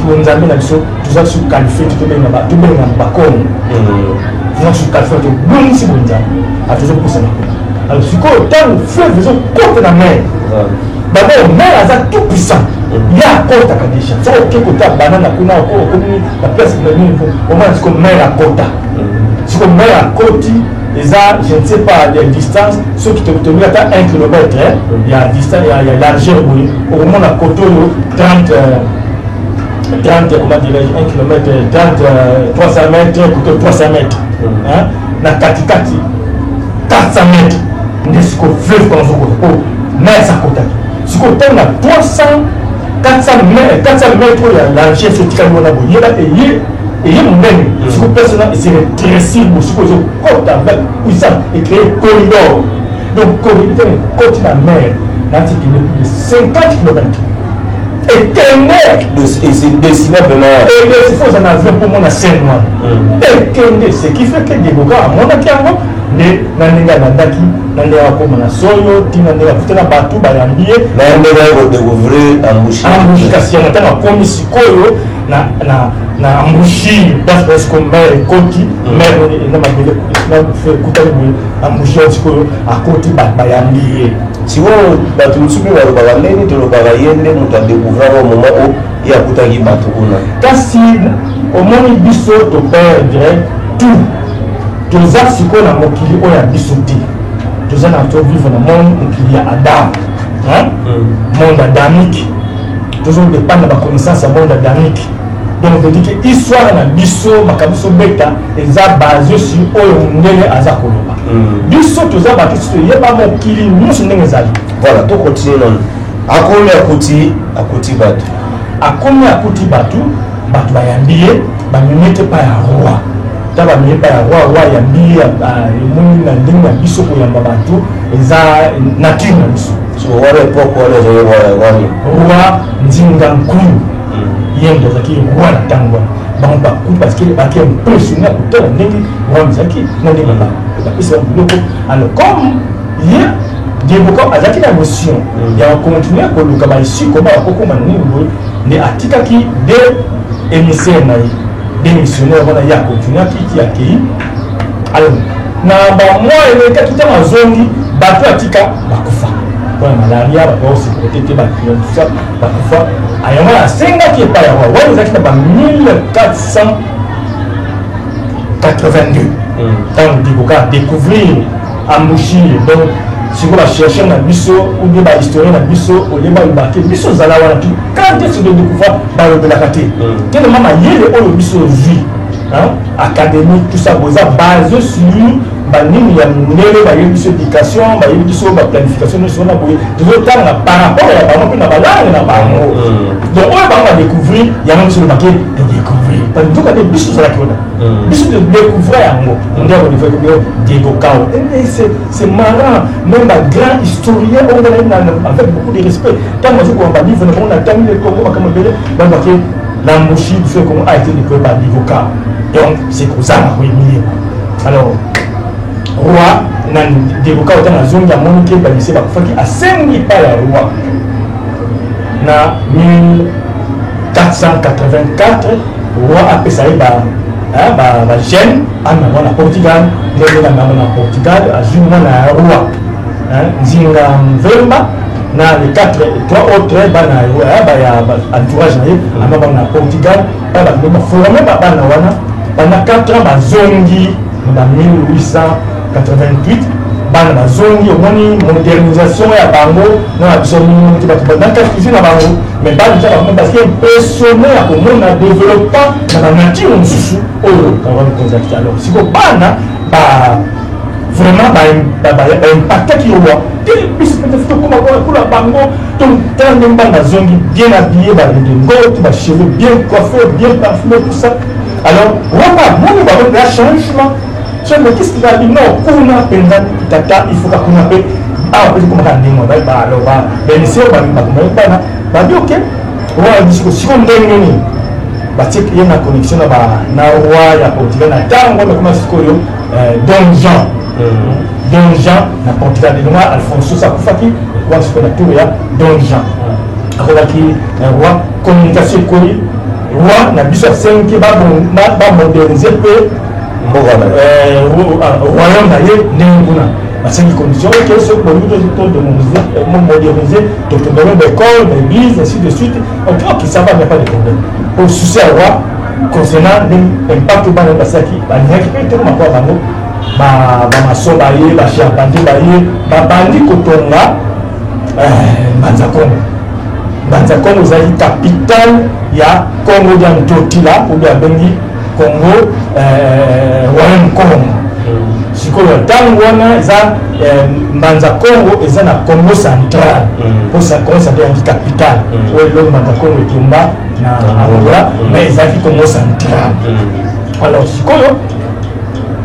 bonzambe na biso, toza biso qualifié te tobenga bakongo. Toza biso qualifié, tobongisi bonzambe, tozopusana kuna. Alors sikoyo, ntango fleuve ezokota na mer, d'abord mer aza tout puissant. Ye akotaka déjà. Soki oke kota banana kuna, okomi na place na nini, omona siko mer akota. Siko mer akoti, eza je ne sais pas ya distance, soki tomi ata 1 kilomètre ya distance ya largeur boye, okomona kote oyo 30, 30, comment dirais-je, 1 kilomètre 30, 300 mètres, kote 300 mètres, hein, na katikati 400 mètres nde sikoyo fleuve kona ozokota, po mer akotaki. Sikoyo ntango na 300, 400 mètres, 400 mètres oyo ya largeur so etikali wana boye, yeba eye eye monene. Sikoyo place wana ese rétrécir bo, sikoyo ezokota avec puissance, ecréer corridor. Donc corridor ekoti na mer nati kende plus de 50 kilomètres ekende. Ese dessine vraiment. Edesi, fo oza na avion mpo mona scène wana ekende. Ce qui fait que Diego Cao amonaki yango nde na ndenge alandaki, na ndenge akóma na soyo, ntina ndenge akutana bato bayambi ye. Na ndenge aye kodécouvrir embouchure. Embouchure. Kasi yango ntango akomi sikoyo na embouchure, place oyo sikoyo mer ekoti, mer na mabele ekutani boye, embouchure oyo sikoyo akoti, bato bayambi ye. Sikoyo bato mosusu mpe balobaka ndenge tolobaka, ye nde moto adécouvrir yango, moment o ye akutaki bato kuna. Kasi omoni, biso toperdre tout. Toza sikoyo na mokili oyo ya biso te. Toza na tovivre na monde, mokili ya Adam, hein? Monde adamique. Tozodépendre na baconnaissance ya monde adamique. Donc veut dire que histoire na biso, makambo biso beta, eza basé sur oyo mondele aza koloba. Biso toza bato si toyeba mokili nyonso ndenge ezali. Voilà, tocontinue nano. Akomi, akuti bato. Akomi, akuti bato, bato bayambi ye, bamemi te pa ya roi. Ta bamemi pa ya roi, roi ayambi ye. Emoni na ndenge na biso koyamba bato eza nature na biso. So wana époque wana ezali wani? Roi Nzinga Nkulu, ye moto azalaki roi na ntango wana. Bango bakuti parce que baki impressionné ya kotala ndenge roi ezalaki na ndenge bapesi bango biloko. Alors comme ye Diego Cao azalaki na mission ya kocontinue koluka baissue koma bakokoma nini boye, nde atikaki de émissaire na ye, de missionnaire wana. Ye akontinuaki ti akei. Alors na bamwa elekaki, ntango azongi, bato atika bakufa mpona malaria, bato baosupporte te, tout ça, bakufa. Ayango asengaki epai ya roi wana, ezalaki na ba 1482 ntango Diego Cao découvrir embouchure. Donc sikoyo bachercheur na biso ou bien bahistorien na biso olie balobaka te biso ozala wana ti quand est-ce de découvrir, balobelaka te. Tellement mayele oyo biso ozwi académique, tout ça, boza basé sur banini ya mondele. Bayebi biso éducation, bayebi biso baplanification nyonso wana boye, tozotanga par rapport ya bango mpe na balangue na bango. Donc oyo bango badécouvrir yango, biso lobaki todécouvrir. Nzoka nde biso tozalaki wana, biso todécouvrir yango nde yango Diego Cao. C'est marrant, même bagrand historien oyo ngai avec beaucoup de respect, ntango bazokoma balivre na bango na tangi le Congo, makambo ebele balobaki l'embouchure du fleuve Congo a été découvert par Diego Cao. Donc c'est kozanga koyeba. Alors roi nani, Diego Cao, ntango azongi, amoni ke bamise bakufaki, asengi epai ya roi na 1484, roi apesa ye bajeune amema na Portugal. Ndenge namema na Portugal, azwi mwana ya roi Nzinga Mvemba na les quatre, trois autres bana ya entourage na ye, amema bango na Portugal. Baforme babana wana pendant 4 ans, bazongi na ba 1888. Bana bazongi, omoni modernisation ya bango na biso mingi te. Bato bandaka na bango, mais bana eza bango parce que impressionné ya komona développement na banature mosusu oyo bango. Alors sikoyo bana ba vraiment baimpactaki roi te. Biso peut-être tokoma kula bango. Donc tala ndenge bana bazongi bien habillé, baredingote, bacheveux bien coiffé, bien parfumé, tout ça. Alors roi amoni bango mpe ya changement. So mais qu'est-ce qu'il a dit? Non, kuna mpenza tata, il faut ka kuna mpe awa mpe komaka ndenge wana. Alors baémissaire bakomaki bana babi ok. Roi ayebi siko ndenge nini batie ye na connexion na roi ya Portugal na ntango wana. Ekoma sikoyo Don Jean, Don Jean na Portugal. Elonga Alfonso akufaki, ekoma sikoyo na tour ya Don Jean, akolaki roi. Communication ekoli, roi na biso asengi bamoderniser mpe royaume na ye ndenge kuna. Basengi condition, ok, soki bolingi to moderniser, totongelo baécole, baéglise, ainsi de suite. Ok, ça va, il n'y a pas de problème. Po souci ya roi concernant ndenge impact oyo bana basalaki, balingaki mpe tokoma kwa bango bamaçon baye, bacharpentier baye, babandi kotonga Mbanza Congo. Mbanza Congo ezalaki capitale ya Congo dia Ntotila, oyo abengi Congo, royaume Congo. Sikoyo ntango wana eza Mbanza Congo, eza na Congo Central, po Congo Central yangi capitale oyo eloko Mbanza Congo etumba na Angola, mais ezalaki Congo Central. Alors sikoyo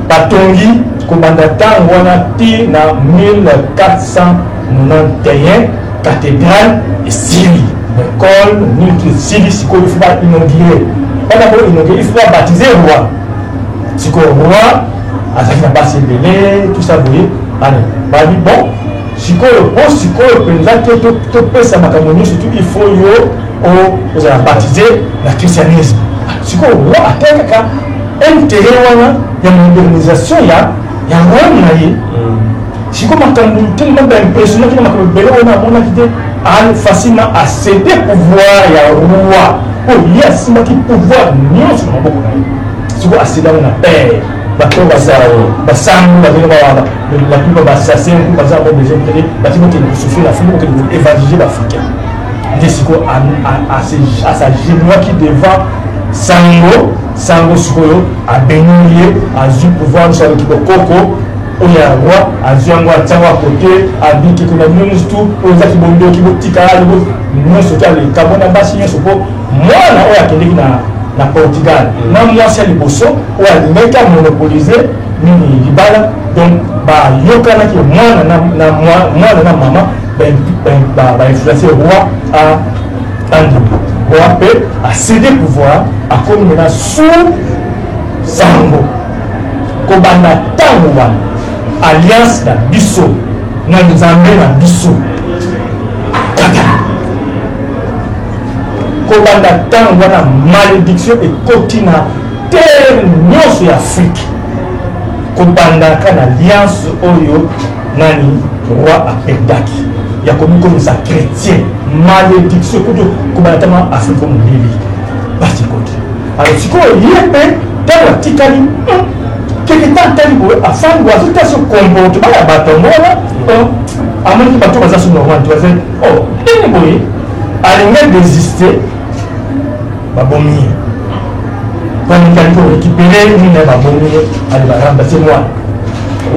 batongi kobanda ntango wana ti na 1491, cathédrale esili, école nini esili. Sikoyo il faut bainaugurer. Mpona koinaugurer, il faut babaptiser roi. Sikoyo roi azalaki na basi ebele, tout ça boye. Ale babi bon, sikoyo mpo sikoyo mpenza te topesa makambo nyonso tu, il faut yo ozala baptisé na christianisme. Sikoyo roi atali kaka intérêt wana ya modernisation ya royaume na ye. Sikoyo makambo tellement baimpressionnaki na makambo ebele wana amonaki te, facilement acéder pouvoir ya roi oyo ye asimbaki pouvoir nyonso na maboko na ye. Sikoyo acéder yango na père. Bato basango bazali, la plupart baassassins baza yango déjà peut-être bati bokende kosouffrir na Afrique, bokende koévangéliser baafricain. Nde sikoyo asagenouaki devant sango. Sango sikoyo abénir ye, azwi pouvoir nyonso, aloki bokoko oyo ya roi, azwi yango, atiango akote, abiki kuna nyonso tu oyo ezaki bondoki, botika nyonso to aleka bona basi nyonso. Mpo mwana oyo akendeki na Portugal na mwasi ya liboso oyo alingaki amonopoliser nini, libala. Donc bayokanaki mwana na mama bainfluencer roi andima. Roi mpe acéder pouvoir, akomi maintenant sous sango. Kobanda ntango wana, alliance na biso na Nzambe na biso kaka kobanda ntango wana, malédiction ekoti na terre nyonso ya Afrique, kobandaka na alliance oyo nani roi aperdaki ya komikomisa chrétien. Malédiction ekoti kobanda ntango Afrique molili basi ekoti. Alors sikoyo ye mpe ntango atikali quelque temps, atali boye, afandi boye, azotala so comportement ya bato yango wana, amoniki bato baza so normal te, baza oh ndenge boye, alingi désister, babomi ye. Balingi alingi korécupérer nini, babomi ye, ale baremplacer mwana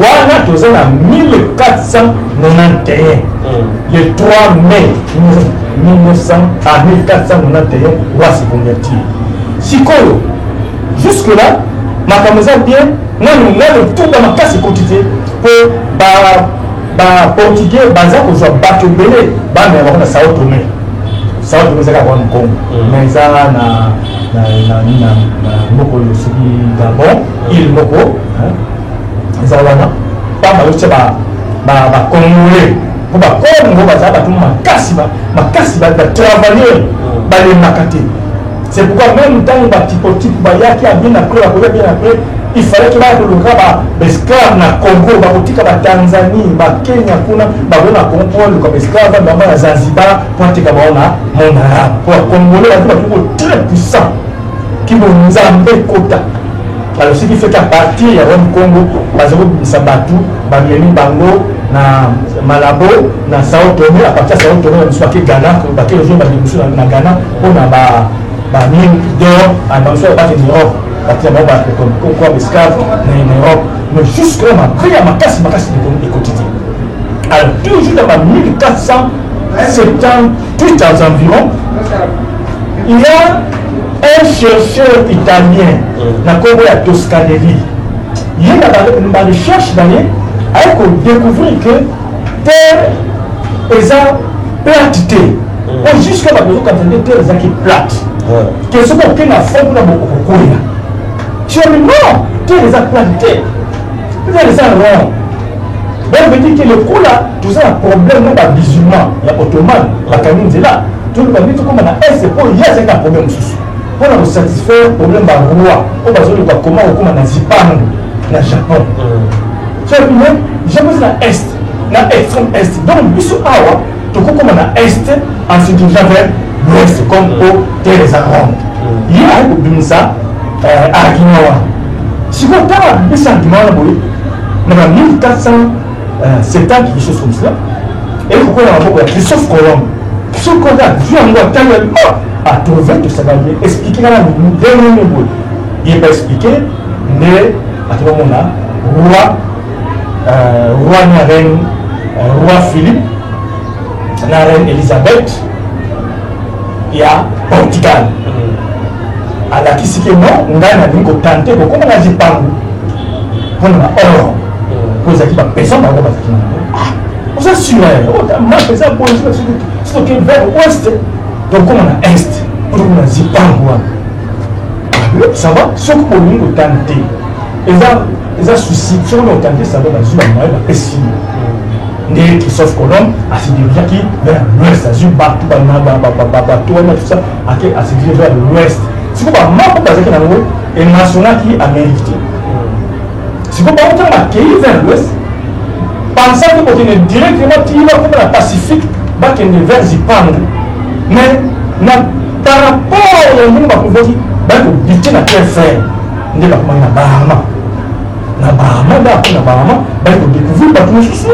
wana. Toza na 1491, le 3 mai 1900 à 1491, roi se convertir. Sikoyo jusque là makambo eza bien, nanu nanu tuba makasi ekoti te, mpo baportugais baza kozwa bato ebele, bamela bango na Sao Tome. Sao Tome eza kaka wana Congo, mais eza na moko oyo soki Gabon, île moko eza wana. Pamba bazotia bacongolais, mpo bakongo baza bato makasi makasi, batravailleur, balembaka te. C'est pourquoi même ntango batipotipo bayaki bien après, bakoya bien après, il fallait que baya koluka baesclave na Congo. Bakotika batanzanie, bakenya kuna, bakoya na Congo mpo baluka baesclave bango na Zanzibar, mpo ateka bango na monde arabe, mpo bacongolais bato batuko très puissant kibo Nzambe ekota. Alors ce qui fait qu'à partir ya royaume Congo, baza kobimisa bato, bamemi bango na Malabo, na Sao Tome. À partir ya Sao Tome, bamosusu bake Ghana, bake rejoindre bato mosusu na Ghana mpona bamine d'or. Bamosusu bakende Europe, batia bango comme esclave na Europe. Mais jusque là mabe ya makasi makasi ekoti te. Alors toujours dans ba 1478 environ, il y a un chercheur italien na nkombo ya Toscanelli. Ye na barecherche na ye aye kodécouvrir que terre eza plate te. Po jusque bato bazokanisa nde terre ezalaki plate, ke soki oke na fond kuna okokwea. Tiomi non, terre eza plate te, terre eza rond. Donc veut dire que lokola toza na problème na bamusulman ya ottoman, bakangi nzela, toluka nde tokóma na est, mpo ye azalaki na problème mosusu mpona kosatisfaire problème baroi oyo bazoluka koma kokóma na Zipangu, na Japon. Soki mais Japon eza na est, na extrême est. Donc biso awa tokokoma na est en se dirigeant vers l'ouest comme po terre eza ronde. Ye aye kobimisa argument wana. Sikoyo ntango abimisi argument wana boye na ba 1470, quelque chose comme cela, eye kokwela na maboko ya Christophe Colomb. Christophe Colomb azwi yango, atali, oh, atrouve tosaka ye explique kaka ndenge nini boye. Ye ba explique nde bato bamona roi na reine, roi Philippe na reine Elizabeth ya Portugal. Alakisi ke non, ngai nalingi kotenter kokóma na Zipangu mpona ba or, po ezalaki bapesa bango, bazalaki na yango. Ah, oza sur map eza boye, soki toke vers ouest, tokóma na est po tokóma na Zipangu wana. Ça va, soki bolingi kotenter, eza souci, soki otenter, ça va. Bazwi bamoyen, bapesi yo. Nde Christophe Colomb ase dirigeaki vers l'ouest, azwi bato, bato wana, tout ça, ake ase dirige vers l'ouest. Sikoyo bamap bazalaki nango ementionnaki Amérique te. Sikoyo bango ntango bakei vers l'ouest, pensaki kokende directement ti bakoma na Pacifique, bakende vers Zipangu. Mais na par rapport ya ndenge bakovaki, baki kobuter na terre ferme, nde bakomaki na Bahama. Na Bahama, nde apo na Bahama baki kodécouvrir bato mosusu.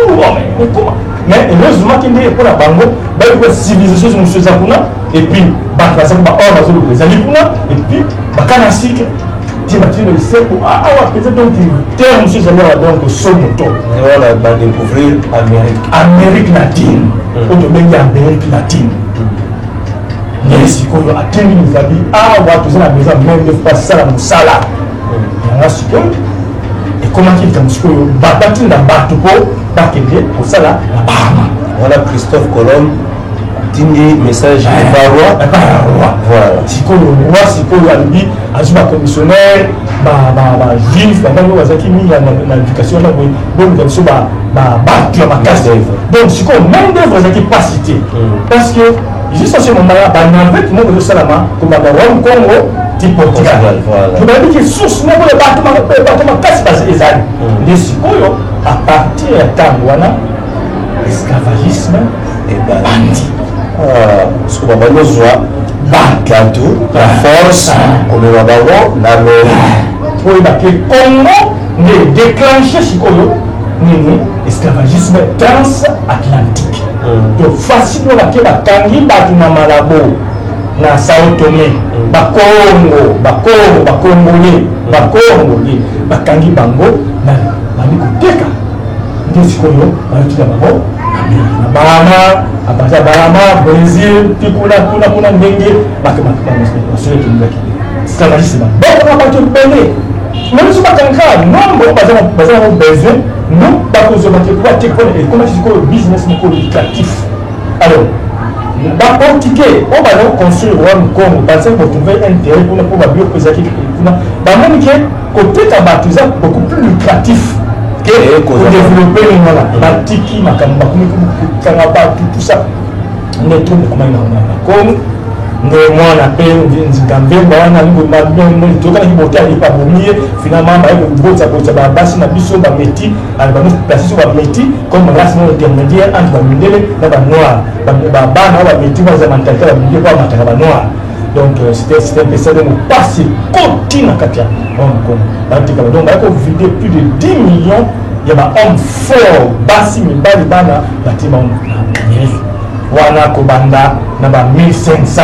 Mais comment? Mais heureusement ke nde mpona bango baki koa civilisation mosusu eza kuna, et puis bato bazaki baor bazoluka ezali kuna, et puis bakana sucre ti batino liseko awa mpenza. Donc terre mosusu ezali awa, donc somo to Wana badécouvrir Amérique. Amérique latine, oyo tobengi Amérique latine. Nde sikoyo atendi mizabi awa, toza na besoin main d'œuvre, basala mosala yango. Sikoyo ekomaki likambo, sikoyo batinda bato mpo bakende kosala na Bahama. Wana Christophe Colomb atindi message epa roi. Epa ya roi. Voilà. Sikoyo roi, sikoyo alobi, azwi bacommissionnaire bajuif, banani oyo bazalaki mingi na éducation wana boye, boluka biso bato ya makasi. Donc sikoyo main d'œuvre ezalaki mpasi te, parce que juste à ce moment là banavette moko ezosalama kobanda Rome Congo ti Portugal. Tobayebi ke source moko ya bato makasi ezali. Nde sikoyo à partir ya ntango wana esclavagisme ebandi. Soki babandi ozwa bato na force, komema bango na lori. Oyeba ke Congo nde déclenche sikoyo nini? Esclavagisme transatlantique. Donc facile, bake bakangi bato na Malabo, na Sao Tomé, Bakongo, Bakongo, Bakongolais, Bakongolais, bakangi bango na bandi koteka. Nde sikoyo bayotika bango na Bahama, abaza Bahama, Brésil, ti kuna kuna kuna, ndenge bato masolo ekendaki. Esclavagisme babokaka bato ebele. Même so bakangaka nombre oyo baza nango besoin, no bakozwa bato ekoba te, mpona ekomaki sikoyo business moko lucratif. Alors baportugais oyo baza koconstruire royaume Congo bazaki kotrouve intérêt kuna, mpo babiloko ezalaki kuna. Bamoni ke koteka bato eza beaucoup plus lucratif ke kodévelopper nini wana. Batiki makambo, bakomi kokanga bato, tout ça. Nde trouble ekomaki na Congo. Nde mwana mpe Nzinga Mbemba wana toyokanaki bote, alipa abomi ye. Finalement baye kobotisa babasi na biso bamétis, baplace biso bamétis comme race moko intermédiaire entre bamindele na banoir. Babana oyo bamétis baza mentalité ya bamindele, po bamataka banoir. Donc c'était un peu ça. Donc pasi koti na kati ya Congo, batika. Donc baye kovider plus de 10 millions ya bahomme fort, basi, mibali, bana, batie bango na Amérique wana. Kobanda na ba 1500,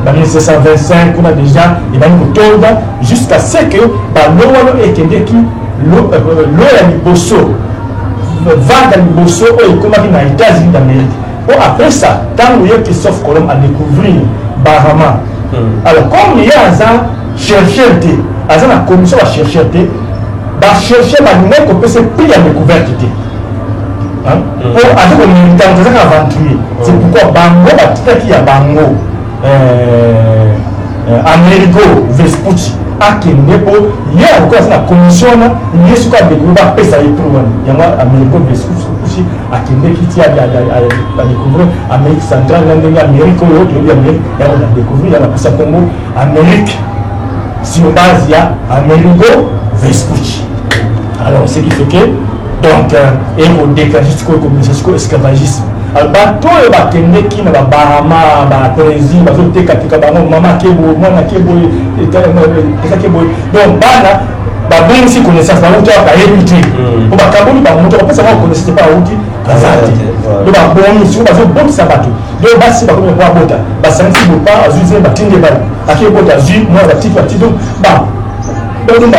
ba 1725 kuna déjà ebandi kotonda, jusqu'à ce que balo wana ekendeki lo ya liboso, vague ya liboso oyo ekomaki na États-Unis d'Amérique. Po après ça, ntango ye Christophe Colomb adécouvrir Bahama, alors comme ye aza chercheur te, aza na commission bachercheur te, bachercheur balingaki kopesa prix ya découverte te, po aza komilitante, azaka aventurier. C'est pourquoi bango batikaki ya bango Amerigo Vespucci akende, mpo ye akoki, aza na commission wana. Ye soki adécouvrir, bapesa ye prix wana. Yango Amerigo Vespucci akendeki ti adécouvrir Amérique centrale na ndenge Amérique oyo toyebi Amérique. Yango na découvrir, yango apesa nkombo Amérique sur base ya Amerigo Vespucci. Alors ce qui fait que Donc ekodéclenche sikoyo, ekomisa sikoyo esclavagisme. Alors bato oyo bakendeki na baBahama, baPolynésie, bazotekateka bango, mama akeboye, mwana akeboye, ekake boye. Donc bana babongisi connaissance, bauti awa bayebi te, po bakaboli bango, moto akopesa bango connaissance mpe auti aza te. Donc babongi sikoyo, bazobongisa bato. Donc basi bakomi po abota, basangisi bopa, azwi zemi, batindi ebali, ake bota, azwi mwana, batiki, batiki. Donc ba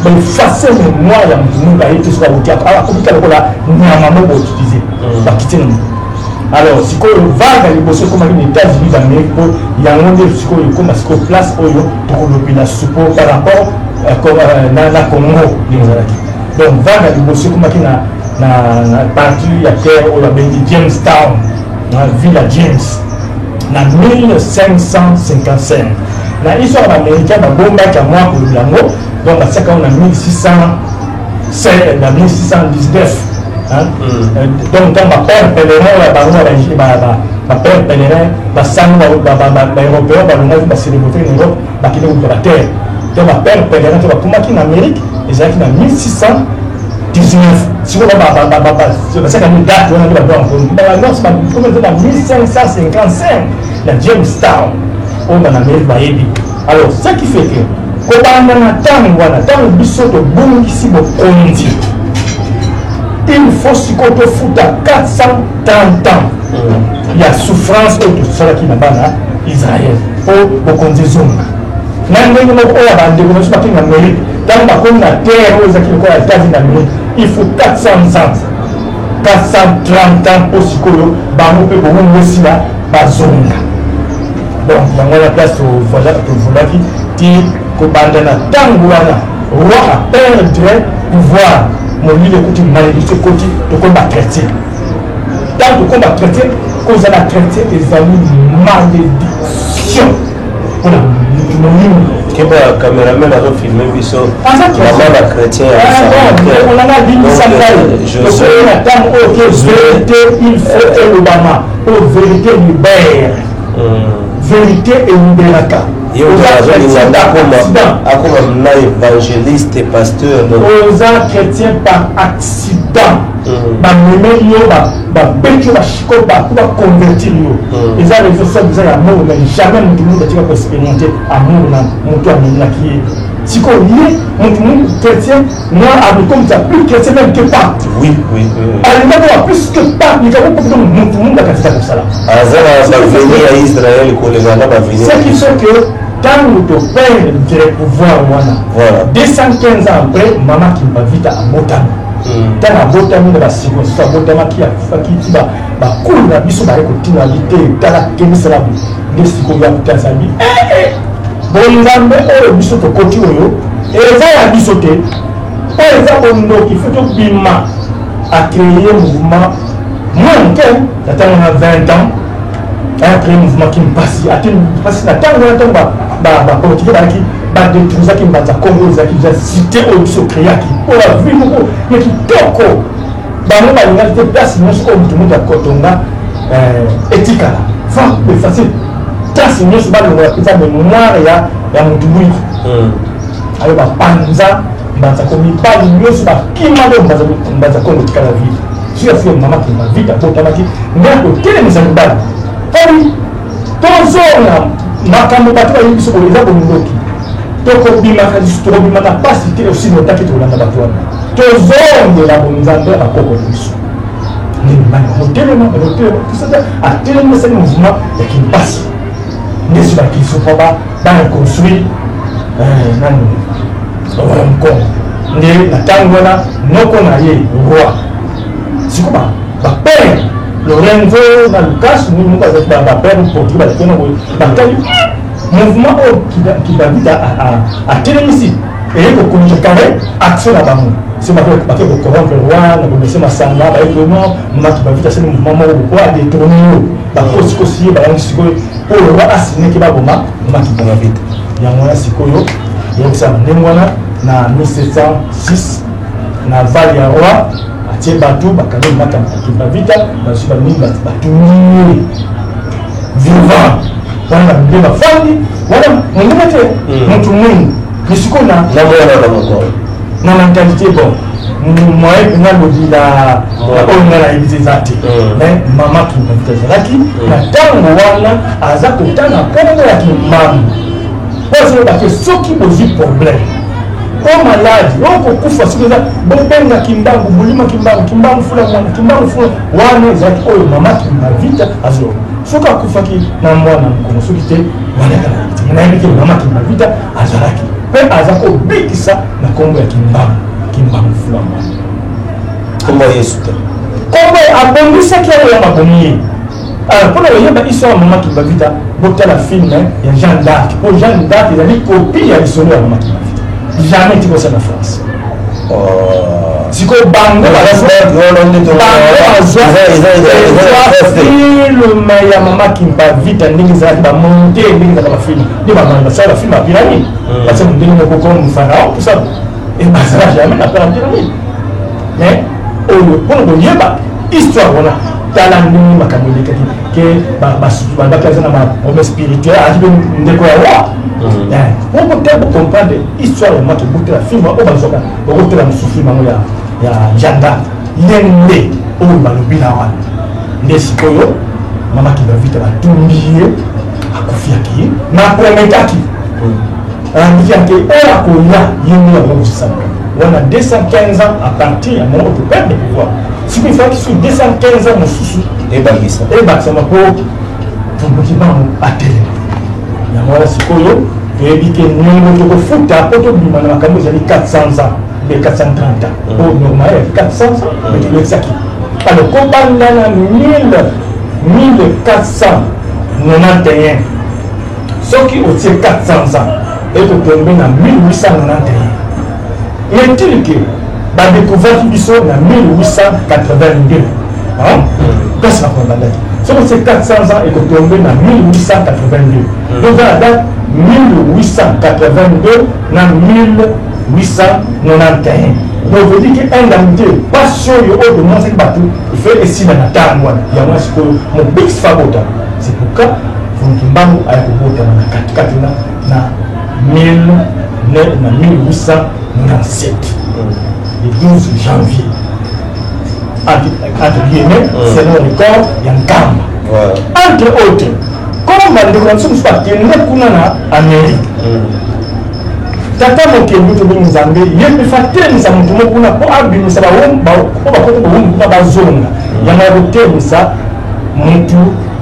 baefface mémoire ya motu moko, aye te soki awuti, akomika lokola nyama moko outilize, bakiti na motu. Alors sikoyo vague ya liboso ekomaki na États-Unis d'Amérique, mpo yango nde sikoyo ekóma sikoyo place oyo tokolobela supo par rapport na Congo ndenge ezalaki. Donc vague ya liboso ekomaki na partie ya terre oyo babengi Jamestown, na ville ya James, na 1555. Na histoire ya baaméricain, babombaki ya mwa kolobela yango. Donc batiaka yango na 1600, na 1619, hein? Donc ntango bapère pèlerin oyo bango, bapère pèlerin basangi baeuropéen, balongaki bacélébrité na Europe, bakende koluka baterre. Donc bapère pèlerin to bakomaki na Amérique, ezalaki na 1619. Sikoyo batiaka ni date wana nde babwango bakomi na 1555 na Jamestown oyo bana Amérique bayebi. Alors ce qui fait que kobanda na ntango wana, ntango biso tobungisi bokonzi, il faut sikoyo tofuta 430 ans ya souffrance oyo tosalaki na bana Israel mpo bokonzi ezonga. Na ndenge moko oyo bandeko na biso bakei na Amérique, ntango bakomi na terre oyo ezalaki lokola États-Unis d'Amérique, il faut 400 ans, 430 ans mpo sikoyo bango mpe bowumbu esila, bazonga. Donc yango wana place tovolaki ti kobanda na ntango wana roi aperdre pouvoir, molili ekoti, malédiction ekoti, tokomi bachrétien. Ntango tokomi bachrétien, kozala chrétien ezali malédiction mpona molimo. Keba, cameraman azofilme biso, mama na chrétien. Olanga limbisa ngai, tokoyi na ntango oyo ke vérité il faut elobama, oyo vérité libère, vérité elibéraka. Ye azolinga akoma na évangéliste, pasteur. Oza chrétien par accident, bamemeli yo, babeti yo bashiko po baconvertir yo. Eza réseau soit eza ya amour, mais jamais motu moto atika koexpérimente amour na moto amemelaki ye. Sikoyo ye motu motu chrétien moi akokomisa plus chrétien même que pape. Oui. Alingaki wa plus que pape, likambo mpo motu mundu akatisa kosala. Aza na baveni ya Israel koleka na baveni. Ce qui fait que ntango toperdre pouvoir wana, 215 ans après, mama Kimpavita abotami. Ntango abotami, na bacirconstance abotamaki, akufaki ti bakulu na biso baye kotina bi te, tala kemisala boye nde sikoyo ya kotazabi bonzambe oyo biso tokoti, oyo eza ya biso te, oyo eza bondoki, faut tobima. Acréer mouvement mwa moke na ntango na 20 ans, acréer mouvement Kimpasi, ate mpasi na ntango wana, ntango baportugais bazalaki badétruisaki Mbanza Congo, ezalaki déjà cité oyo biso créaki, oyo baville moko ya kitoko. Bango balingaki te place nyonso oyo moto moto akotonga etikala, fa efface trace nyonso, balongola mpenza mémoire ya motu mwingi. Ayo bapanza Mbanza ko, mibali nyonso bakima nde Mbanza Kongo etikala ville. Soki afike mama Kimpa Vita abotamaki nde akotelemisa mibali obi tozonga makambo bato bayebi biso boye eza bondoki, tokobimaka lisusu, tokobima na pasi te osi notaki, tokolanda bato wana, tozongela bonzambe ya bakoko na biso. Nde mibali bakotelema, bakotelema tusata, atelemisaki mouvement ya Kimpasi nde so bakiso mpo bareconstruire nani, royaume Congo. Nde na ntango wana noko na ye roi, siko bapère Lorenzo na Lucas nini moko azalaki, bapère portugais bazalaki wana boye, batali mouvement oyo Kimpavita atelemisi, eye kocontrecarrer action na bango. So bake kocorrompre roi na komese masanga, bayeki no mama Kimpavita asali mouvement moko bopo adétourne yo, bakosikosi ye, bayangi sikoyo oyo roi asineki baboma mama Kimpavita. Yango wana sikoyo eyokisama ndenge wana na 1706 na val ya roi atie bato bakangi mama Kimpavita, bazwi banini, batumbi ye vivant wana na biblie, bafandi wana mondenge te, motu mwingi ni sikoyo na na mentalité. Bon, Moyen mpenza lobila oyo ngai nayebi te eza te, mais mama Kimpa azalaki na ntango wana, aza kotanga nkombo ya Kimbangu mpo azolobake soki bozwi problème o maladi o kokufa, soki eza, bobenga Kimbangu, bolima Kimbangu, Kimbangu fula mwana, Kimbangu fula wana. Ezalaki oyo mama Kimpa Vita azoloba. Soki akufaki na mwana mokongo, soki te, wana te. Nayebi ke mama Kimpa Vita azalaki mpe aza kobikisa na nkombo ya Kimbangu, Kimbangu fula mwana. Nkombo ya Yesu te. Nkombo abongisaki yango ya mabomi ye. Alors, mpona koyeba histoire ya mama Kimpa Vita, botala film ya Jeanne d'Arc, mpo Jeanne d'Arc ezali copie ya lisolo ya mama Kimpa Vita. Jamais tikosala na France. Sikoyo bango bazwa film ya mama Kimpa Vita ndenge ezalaki, bamonte ndenge ezalaka bafilm, nde basala bafilm ya pyramide, batia ndenge moko comme pharaon, tout ça, et bazala jamais na pyramide. Mais oyo mpona koyeba histoire wana, tala ndenge makambo elekaki ke balobaki aza na baproblème spirituel, azaki mpe ndeko ya roi. Po botala, bocomprendre histoire ya maki, botala film oyo bazwaka, bokotala mosusu film yango ya Jeanne d'Arc. Ye nde oyo balobi na wana nde sikoyo mama Kimpa Vita batumbi ye, akufiaki ye na prometaki andiki yake oyo akoya, ye nde yango kosala wana 215 ans à partir ya moko toperdre pouvoir. Sikoyo ifaki sur 215 ans mosusu ebakisa. Ebakisama mpo Mfumu Kimbangu atelema. Yango wana sikoyo toyebi ke niongo tokofuta mpo tobima na makambo ezali 400 ans mpe 430 ans oyo normal ya 400 ans, mais tolekisaki. Alors kobanda na 1491, soki otie 400 ans, ekotombe na 1891. Est-il que badécouvraki biso na 1882, place makambo ebandaki? Soki otie 400 ans, ekotombe na 1882. Donc na date 1882 na 1891, donc veut dire que indemnité pasi oyo oyo tomonaki bato ife esila na ntango wana. Yango sikoyo mobikisi fa botama. C'est pourquoi Mfumu Kimbangu aya kobotama na katikati na 1897, le 12 janvier, entre guillemets, selon record ya Nkamba. Entre autres, comme bandeko na biso mosusu bakende kuna na Amérique, tata mokeli tobengi Nzambe, ye mpe fa telemisa moto moko kuna mpo abimisa po bakota bowumbu kuna bazonga. Yango ya kotelemisa motu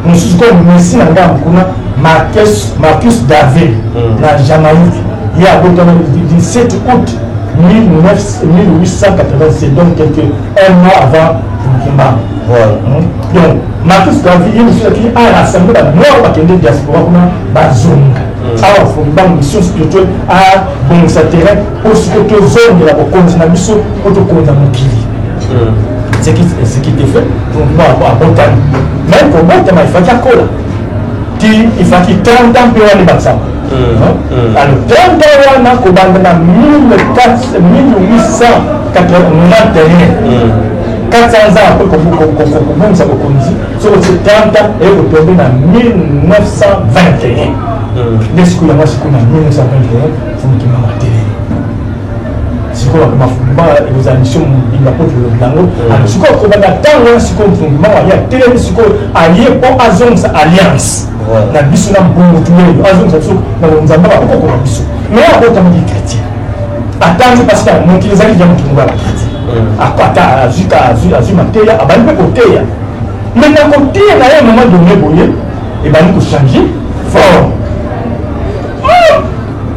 mosusu comme messi na ngambo kuna, Marcus Garvey na Jamaïque. Ye abotama le 17 août 1887, donc quelque un mois avant Kimbangu. Donc Marcus Garvey, ye mosusu aki arassemble banoir bakende diaspora kuna bazonga awa. Mbangu mission spirituelle abongisa terrain mpo sikoyo tozongela bokonzi na biso mpo tokonza mokili, ce qui te fait. Donc abotami, mais kobotama ifaki akola ti ifaki 30 ans mpe wana ebakisama. Alors 30 ans wana, kobanda na 1891, 400 ans après kobongisa bokonzi, soki otie 30 ans, ekotombe na 1921. Nde sikoyo yango sikoyo na 1921 Mfumu Kimbangu atelemi. Sikoyo mafumba ekozala mission mobimba mpo tolobi yango. Alors sikoyo kobanda ntango wana, sikoyo Mfumu Kimbangu aye, atelemi sikoyo, aye mpo azongisa alliance na biso na mbungutu oyo, azongisa biso na bonzambe bakokoko na biso. Mais abotamaki chrétien, atangi, parce que mokili ezalaki ja mokili moko ya bachrétien. Ata azwi mateya, abandi mpe koteya. Mais na koteya na ye, moment donné boye ebandi kochange forme.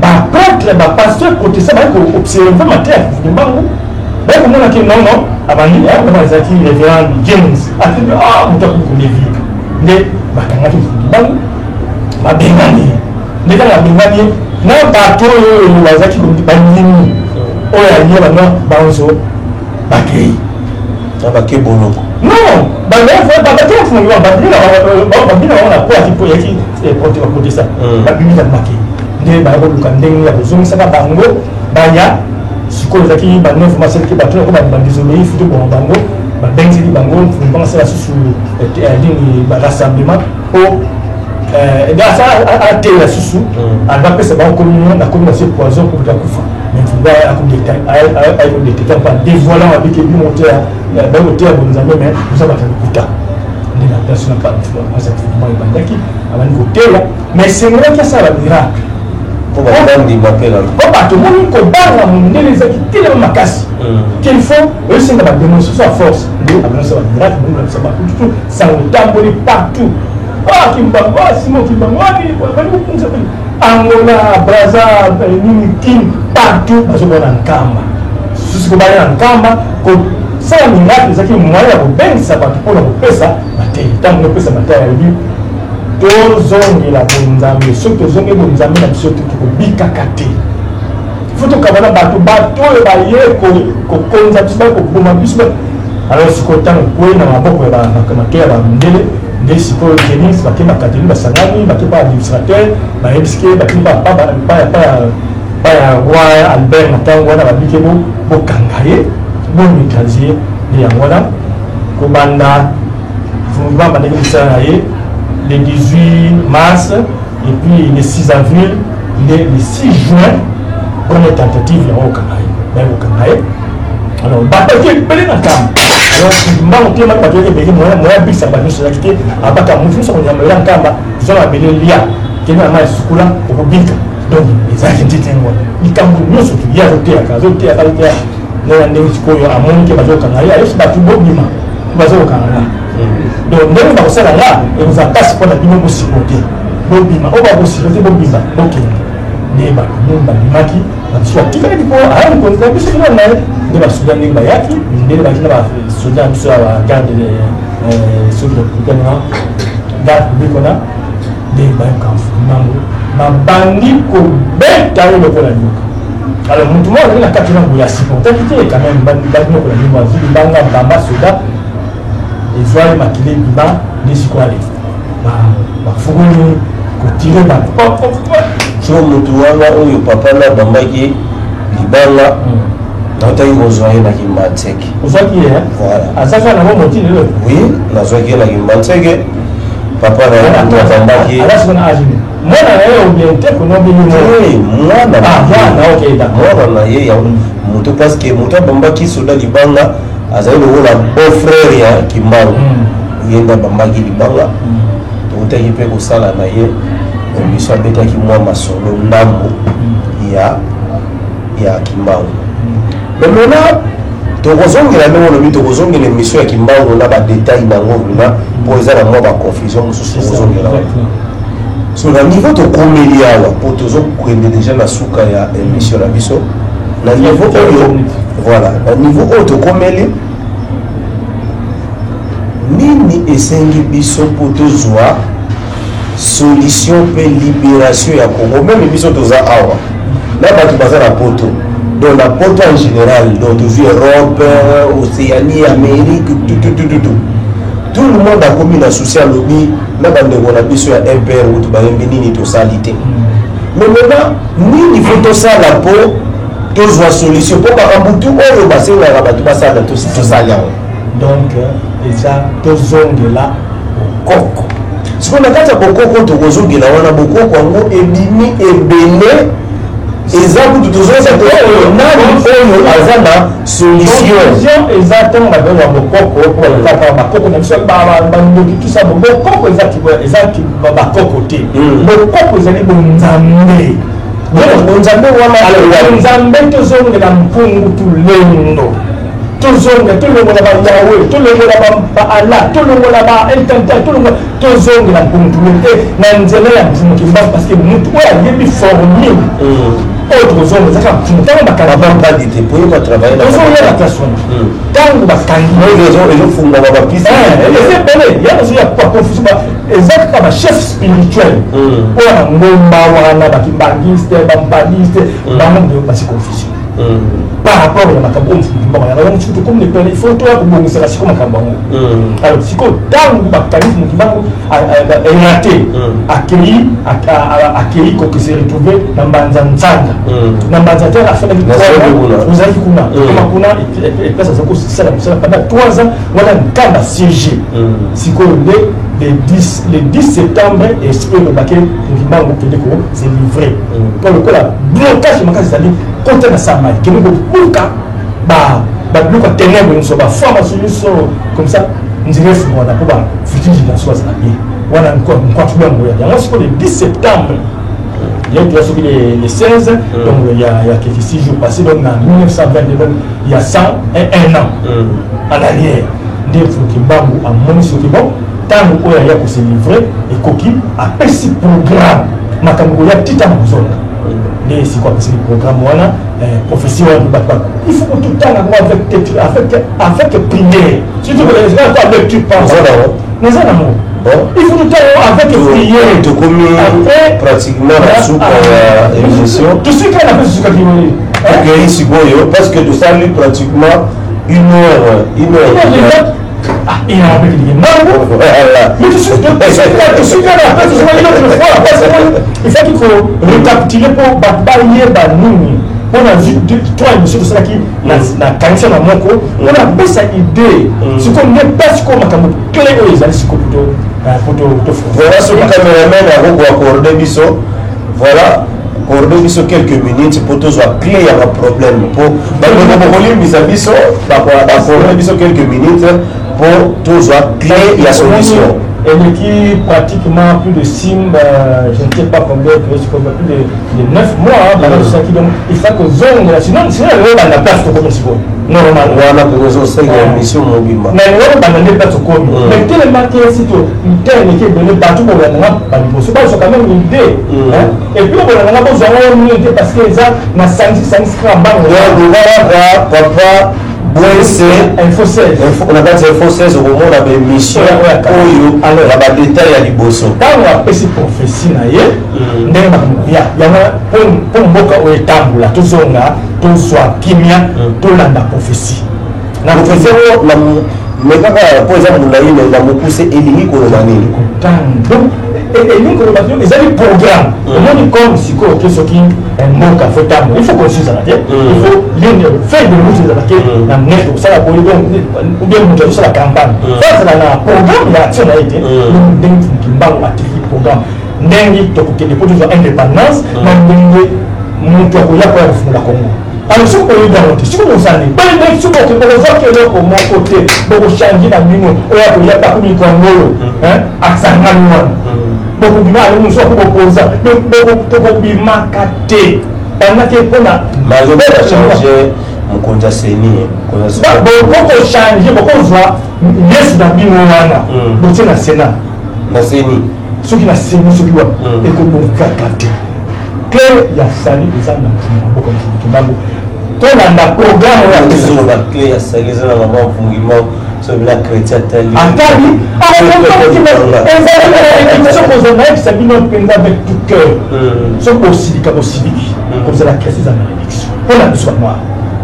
Baprêtre, bapasteur protestant baye koobserve mateya ya Kimbangu, baye komona ke non, non, abandi kama ezalaki révérend James ati ah, moto akoki kodévier. Nde bakangaki Kimbangu, babengani ye. Nde kaka babengani ye na bato oyo bazalaki bandimi oyo aye bano banzo bakei. Na bake boloko. Non, babina bango na po yaki po yaki baprotestant, babimi na bakei. Nde baya koluka ndenge ya kozongisaka bango baya. Sikoyo ezalaki ba 9 mois, selaki bato nako badésobéi, futi bongo bango babengisaki bango. Mbango asala susu nini, barassemblement po ateya susu, bapesa bango communion. Na communion asie poison po bato akufa. Mais mfumu akodetecte mpo adévoilant abiki bino koteya, bakoteya bonzambe, mais boza bato ya lokuta. Nde na place na mfumu ebandaki, abandi koteya, mais esengelaki asala bamiracle. Mpo bandima mpe na mpo bato omoni kobanga mondele ezaki telema makasi qu'il faut oyosenga badémonstration ya force. Nde abandaki bamiracle, bamolakisa bakututu, sango etamboli partout. Ah, Kimbangu, ah, Simon Kimbangu, wani bali kokumisa pe Angola, Braza, nini, Kin, partout bazomona Nkamba. Susi kobaya na Nkamba kosala miracle ezalaki moyen ya kobengisa bato mpona kopesa mateyi. Ntango opesa mateyi, alobi: tozongela bonzambe. Soki tozongi bonzambe na biso te, tokobikaka te. Faut tokaba na bato, bato oyo baye kokonza biso, baye koboma biso. Alors sikoyo, ntango kwei na maboko ya mateyi ya bamindele, nde sikoyo Denis bake, bakateli basangani, bake pa administrateur, bayebisi ke bake pa ya roi Albert na ntango wana, babike bokanga ye, boneutralize ye. Nde yango wana kobanda mouvement bandaki mosala na ye le 18 mars et puis le 6 avril, nde le 6 juin, première tentative yango kokanga ye, baye kokanga ye. Alors bato ebele na Nkamba. Alors mbango te, bato ebele, moya bisa bato nyonso ezalaki te. Abaka motu nyonso akonyama ela Nkamba, eza mabele, lia, kende na mai, sukola, okobika. Donc ezalaki nzete yango wana, likambo nyonso tu ye azoteyaka, azoteyaka, azoteyaka. Ndenge ndenge sikoyo amoni ke bazokanga ye, ayesi bato: bobima, bazokanga nga. Donc ndenge bakosala nga ekozala mpasi mpo na bino bosupporte. Bobima, oyo bakosupporte, bobima, bokende. Nde bato mingi babimaki, babiso batikaki mpo aya mokonzi na biso bino na ye. Nde basoda ndenge bayaki, ndenge bayaki na basoda na biso ya bagarde, soki républicaine na garde publique wana, nde bayoka mbango, babandi kobeta ye lokola nyoka. Alors motu moko azali na kati wana boye, asupportaki te quand même, bandi lokola nyoka, azwi libanga, bamba soda, ezwali makili ebima. Nde sikoyo ale bafungoli kotire bato. So motu wana oyo papa na abambaki libanga, nautaki kozwa ye na Kimbanseke. Ozwaki ye? Voilà. Aza kaka nango moti lelo? Oui, nazwaki ye na Kimbanseke, papa na ye moto abambaki. Aza sikoyo na age nini? Mwana na ye obien te kono obini? Mwana. Mwana, ok, d'accord. Mwana na ye ya moto, parce que moto abambaki soda libanga azali lokola beau frère ya Kimbangu. Ye nde abambaki libanga. Toutaki mpe kosala na ye émission, abetaki mwa masolo ndambo ya Kimbangu. Mais maintenant tokozongela ndenge olobi, tokozongela émission ya Kimbangu na badetail nango vraiment, mpo eza na mwa baconfusion mosusu. Tokozongela so na niveau tokomeli awa, mpo tozokende déjà na suka ya émission na biso. Na niveau oyo, voilà, na niveau oyo tokomeli, nini esengi biso mpo tozwa solution mpe libération ya Congo? Même biso toza awa na bato baza na Poto, donc na Poto en général, donc tozwi Europe, Océanie, Amérique, tututututu, tout le monde akomi na souci. Alobi na bandeko na biso ya MPR kutu bayembi nini tosali te. Mais maintenant nini faut tosala mpo tozwa solution, mpo makambo tu oyo basengaka bato basala, tosali yango? Donc eza tozongela bokoko. Sikoyo na kati ya bokoko, tokozongela wana, bokoko yango ebimi ebele, eza kutu tozoyeba te oyo nani oyo aza na solution. Eza ntango babenga bokoko, mpo balekaka bakoko na biso, bandoki, tusa. Bokoko eza bakoko te. Bokoko ezali bonzambe. Bonzambe wana? Bonzambe, tozongela Mpungu Tulendo, tozonga, tolongola bayawe, tolongola baala, tolongola baintanta, tolongola, tozongela Mpungu Tulendo te na nzela ya Mfumu Kimbangu, parce que mutu oyo ayebi formule oyo tokozonga ezaka Mfumu. Ntango bakangi te po yeba travailler. Tozoya na place wana, ntango bakangi ezofungama bapiste. Eza ebele ya nazoya confusion, eza kaka bachef spirituel oyo na ngomba wana, bakimbangiste, bampaliste, bango nde basi confusion par rapport ya makambo oyo Mfumu Kimbangu yanga. Yango soki tokomi lepele, il faut toya kobongisaka sikoyo makambo yango. Alors sikoyo ntango bakangi Mfumu Kimbangu, erate akei koke se retrouve na Mbanza Nzanga. Na Mbanza te, afandaki, ozalaki kuna, koma kuna place aza kosala mosala pendant 3 ans wana. Nkamba siège sikoyo nde Le 10, le 10 septembre, esprit elobaki Kimbangu kende ko se livrer. Mpo lokola blocage makasi ezali kota na sa mai, kende kobuka ba babiloko ya ténèbre nyonso, ba franc-maçon nyonso, comme ça nzela efungwana mpo ba future génération bazala bien. Wana nkwatu yango ya yango sikoyo le 10 septembre, il y a soki le 16, donc il y a quelques 6 jours passés, donc na 1922, donc il y a 101 ans en arrière, nde Kimbangu amoni soki bon, ntango oyo aya kose livrer ekoki, apesi programme makambo koya tita na kozonga. Nde sikoyo apesaki programme wana, prophétie wana. Bato, il faut que totanga yango avec prière, surtout que avec tu penses naza nango, il faut totanga avec prière. Tokomi pratiquement na suka ya émission. Tosika na mpe sukaki. Okei sikoyo, parce que tosali pratiquement une heure, une heure. Ah, il a appelé Kimbangu. Voilà. Mais tu suis là, une autre fois, parce que il faut qu'il faut récapituler pour bayeba nini. Mpona trois émissions tosalaki, nakanisa na moko mpona apesa idée sikoyo nde mpe sikoyo makambo clé oyo ezali sikoyo po. Voilà, soki cameraman akokoaccorde biso, voilà, accorde biso quelques minutes mpo tozwa clé ya baproblème, mpo bandeko bokolimbisa biso, baaccorde biso quelques minutes mpo tozwa clé ya solution. Eleki pratiquement plus de six, je ne sais pas combien, plus de 9 mois bana tosalaki. Donc il faut kozongela, sinon yango banda place tokomi sikoyo normal. Wana tokozosenga émission mobimba. Na yango banda nde place tokomi, mais telema te si to te eleki ebele. Bato bolandanga baliboso bazwa quand même idée, et puis bolandanga bozwa yango mingi te, parce que eza na sangisi sangisi kaka mbango. Donc kaka papa Bwese. Info 16. Na kati ya Info 16 okomona baémission oyo ya badetail ya liboso. Ntango apesi prophétie na ye, ndenge makambo koya yango mpo mboka oyo etambola, tozonga, tozwa kimia, tolanda prophétie. Na prophétie yango, mais kaka mpo eza molai, na mokuse, elingi koloba nini? Donc elingi koloba ezali programme. Omoni, comme sikoyo oke, soki mboka faut tambola, il faut constitution ezala te, il faut ligne, feuille de route ezala te na net kosala boye. Donc ou bien moto azosala campagne, faut azala na programme ya action na ye te. Ndenge Kimbangu atiki programme, ndenge tokokende mpo tozwa indépendance, na ndenge moto akoya koya kofungola Congo. Alors soki oyebi yango te, soki ozali bene, soki okozwaki eloko moko te, bokochange na bino oyo akoya bakomi kongolo asangani wana, bokobima ale mosusu akobopoza, tokobimaka te banda te mpona Change mokonzi ya CENI. Bokochange, bokozwa Yesu na bino wana, botie na Sénat. Na CENI. Soki na CENI, soki wana ekobongaka te. Clé ya salut eza na maboko ya Kimbangu. Tolanda programme oyo. Clé ya salut eza na mama Mvungima, soki na chrétien atali. Atali ezali. Soki ozala, nayebisa bino mpenza avec tout cœur, soki osilika, bosiliki, kozala chrétien eza malédiction mpona biso banoir,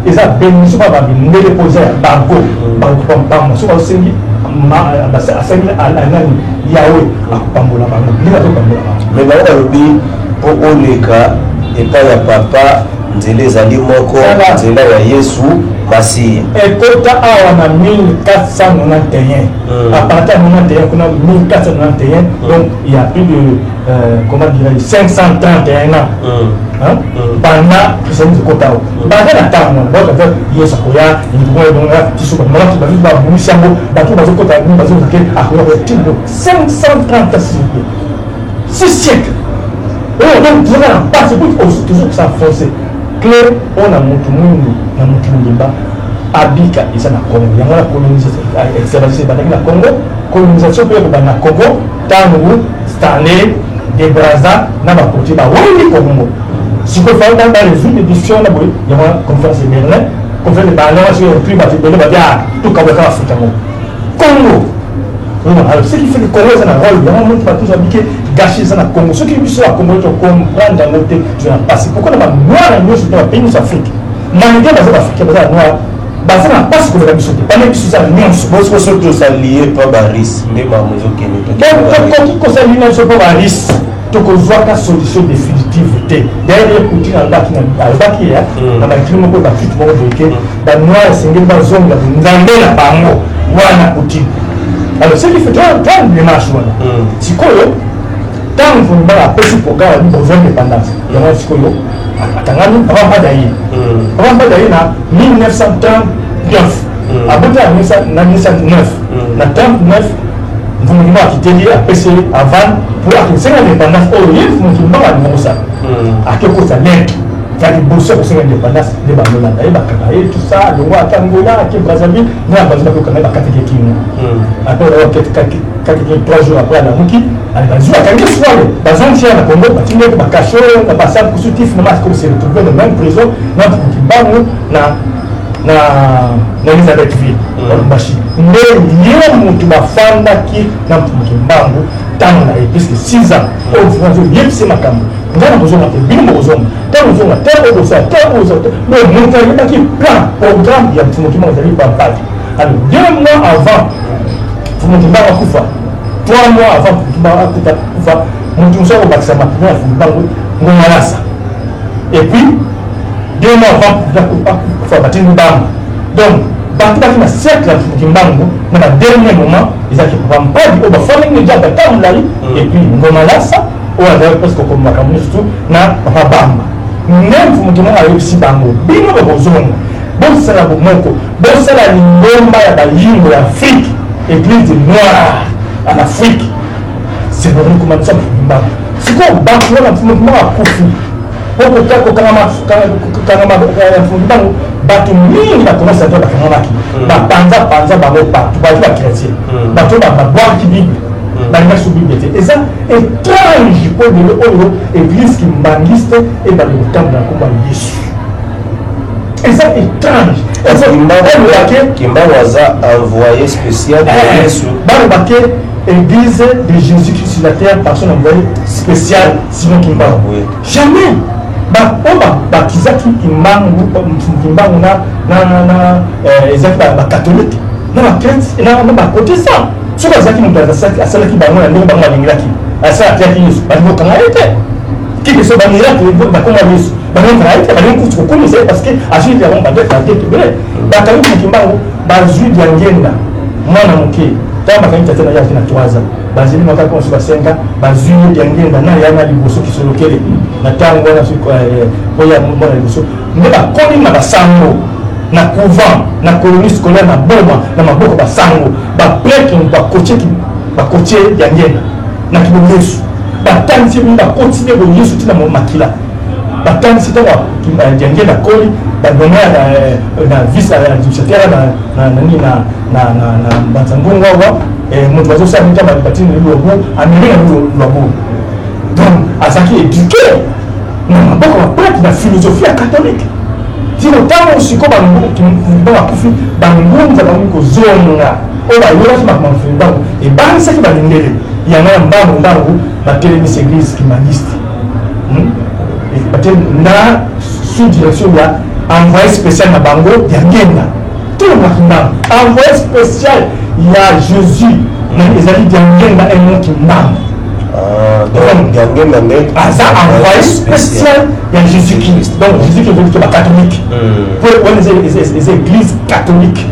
eza bénédiction mpa bamindele, mpo eza ya bango bakopambama. Soki asengi, asengi nani, Yawe akopambola bango ndenge azopambola bango. Mais bango balobi mpo oleka epai ya papa, nzela ezali moko, nzela ya Yesu Masiya. Ekota awa na 1491, à partir ya 91 kuna, 1491, donc il y a plus de comment dirais 531 ans banda christianisme ekota awa. Banda na ntango wana baoka Yesu akoya tiso, babimisi yango, bato bazokota, bazokota ke akoya koya tino 530, s'il vous plaît, 6 siècles oyo. Donc toza na mpasi, toujours s'enfoncer. Clé oyo na motu mwindu na motu mobimba abika eza na Congo. Yango na colonisation ebandaki na Congo, colonisation mpe ekobanda na Congo ntango Stanley de Braza na baportier baweli Congo. Sikoyo fai barésoudre édition na boye yango, conférence de Berlin. Conférence de Berlin wana, soki inclus bato ebele, babi a tokabwaka Afrika yango Congo. Alors ce qui fait que Congo eza na rôle yango, moto bato ozwa bike gâché eza na Congo. Soki biso ya Congo tocomprendre yango te, toza na mpasi. Pourquoi na banoir nyonso te, bapays nyonso Afrique, malgré baza baafricain, baza banoir, baza na mpasi koleka biso te? Bane biso eza nyonso. Bosiko soki tosalie mpa barusse nde makambo ezokende. Tokoki kosalie na biso mpo barusse, tokozwaka solution définitive te. D'ailleurs ye Poutine alobaki ya na bakili moko, bafite moko boye ke banoir esengeli bazonga nzambe na bango wana. Poutine Alors ce qui fait toa démarche wana sikoyo, ntango Mfumu apesi programme ya bozwa indépendance yango, sikoyo akangami Papa Mpadi aye. Papa Mpadi aye na 1939, abota na 1909. Na 39, Mfumu Kimbangu akiteli ye, apesi ye aval po akosenga indépendance oyo ye Mfumu Kimbangu alinga kosala. Ake kosa lettre ya liboso ya kosenga indépendance, nde balolanda ye, bakanga ye, tout ça. Alongo ake Angola, ake Brazzaville, nde na Brazzaville akokanga ye, bakataki kingo. Après kataki 3 jours après, alamuki, bazwi, bakangi swale, bazongisi ye na Congo, batindi ye bakasho na Basankusu ti finalement akomi se retrouver na même prison na Mfumu Kimbangu na Elizabethville, Lubumbashi. Nde ye motu bafandaki na Mfumu Kimbangu ntango na ye puisque 6 ans oyo Mfumu azoyebisa makambo: ngai na kozonga te, bino bokozonga. Ntango ozonga te, okosala te, okozala te. Donc moto ayebaki plan, programme ya Mfumu Kimbangu ezali Pampadi. Alors 2 mois avant Mfumu Kimbangu akufa, 3 mois avant Mfumu Kimbangu akufa, moto mosusu akobakisa makila ya Mfumu Kimbangu, Ngomalasa. Et puis 2 mois avant akufa, batindi Bamba. Donc bato baki na cercle ya Mfumu Kimbangu na badernier moment ezalaki Papa Mpadi oyo bafandaki deja bata molai, et puis Ngomalasa oyo azalaki presque kokoma makambo nyonso na Papa Bamba. Nde Mfumu Kimbangu ayebisi bango: bino bokozonga, bosala bomoko, bosala lingomba ya bayingo ya Afrique, Église noire en Afrique. C'est bon, komandisa Mfumu Kimbangu. Sikoyo bato wana, Mfumu Kimbangu akufi po kokangama Mfumu Kimbangu, bato mingi na Congo Central bakangamaki, bapanza panza bango partout. Bato bachrétien, bato babwaki Bible, balingaki so Bible te. Eza étrange mpo lelo oyo église kimbangiste ebanda kotambola na nkombo ya Yesu, eza étrange. Kimbangu aza envoyé spécial de Yesu. Balobake Église de Jésus-Christ sur la terre par son envoyé spécial Simon Kimbangu. Jamais oyo bakizaki Kimbangu, Kimbangu na ezalaki bacatholique na bachrétien na baprotestant. Soki azalaki moto asalaki bango na ndenge bango balingelaki, asalaki Yesu, balingi kokanga ye te. Kike so bamiracle bakonga Yesu, balingi kokanga ye te, balingi kutu kokomisa ye parce que azwi yango badete ebele. Bakangi Kimbangu, bazwi Diangenda mwana moke. Ntango bakangi tata na ye, azwi na 3 ans, bazeli maka konso basenga, bazwi ye Diangenda na ya na liboso kisolokele na ntango wana oya mwana liboso. Nde bakoni na basango na couvent na colonie scolaire na Boma, na maboko basango, baprêtre, bakotie Diangenda na kibo Yesu, batangisi ye, bakoti nde boyesu ntina makila batangisi. Ntango Diangenda akoli, banome na vice administrateur na nini na Mbanza-Ngungu awa, moto bazosala mita batini Lwabu, amemi na Lwabu. Donc azalaki éduqué na maboko baprêtre na philosophie ya catholique. Tino ntango siko bango akufi, bangunza bango kozonga oyo bayolaki makambo ya bango, ebangisaki balindele yango ya mbangu mbangu, batelemisi église kimbangiste na sous direction ya envoyé spécial na bango Diangenda. Tolobaki mbangu, envoyé spécial ya Jésus ezali Diangenda emo Kimbangu. Diangenda nde aza envoyé spécial ya Jésus Christ. Donc Jésus Christ ezali bacatholique, po wana eza église catholique,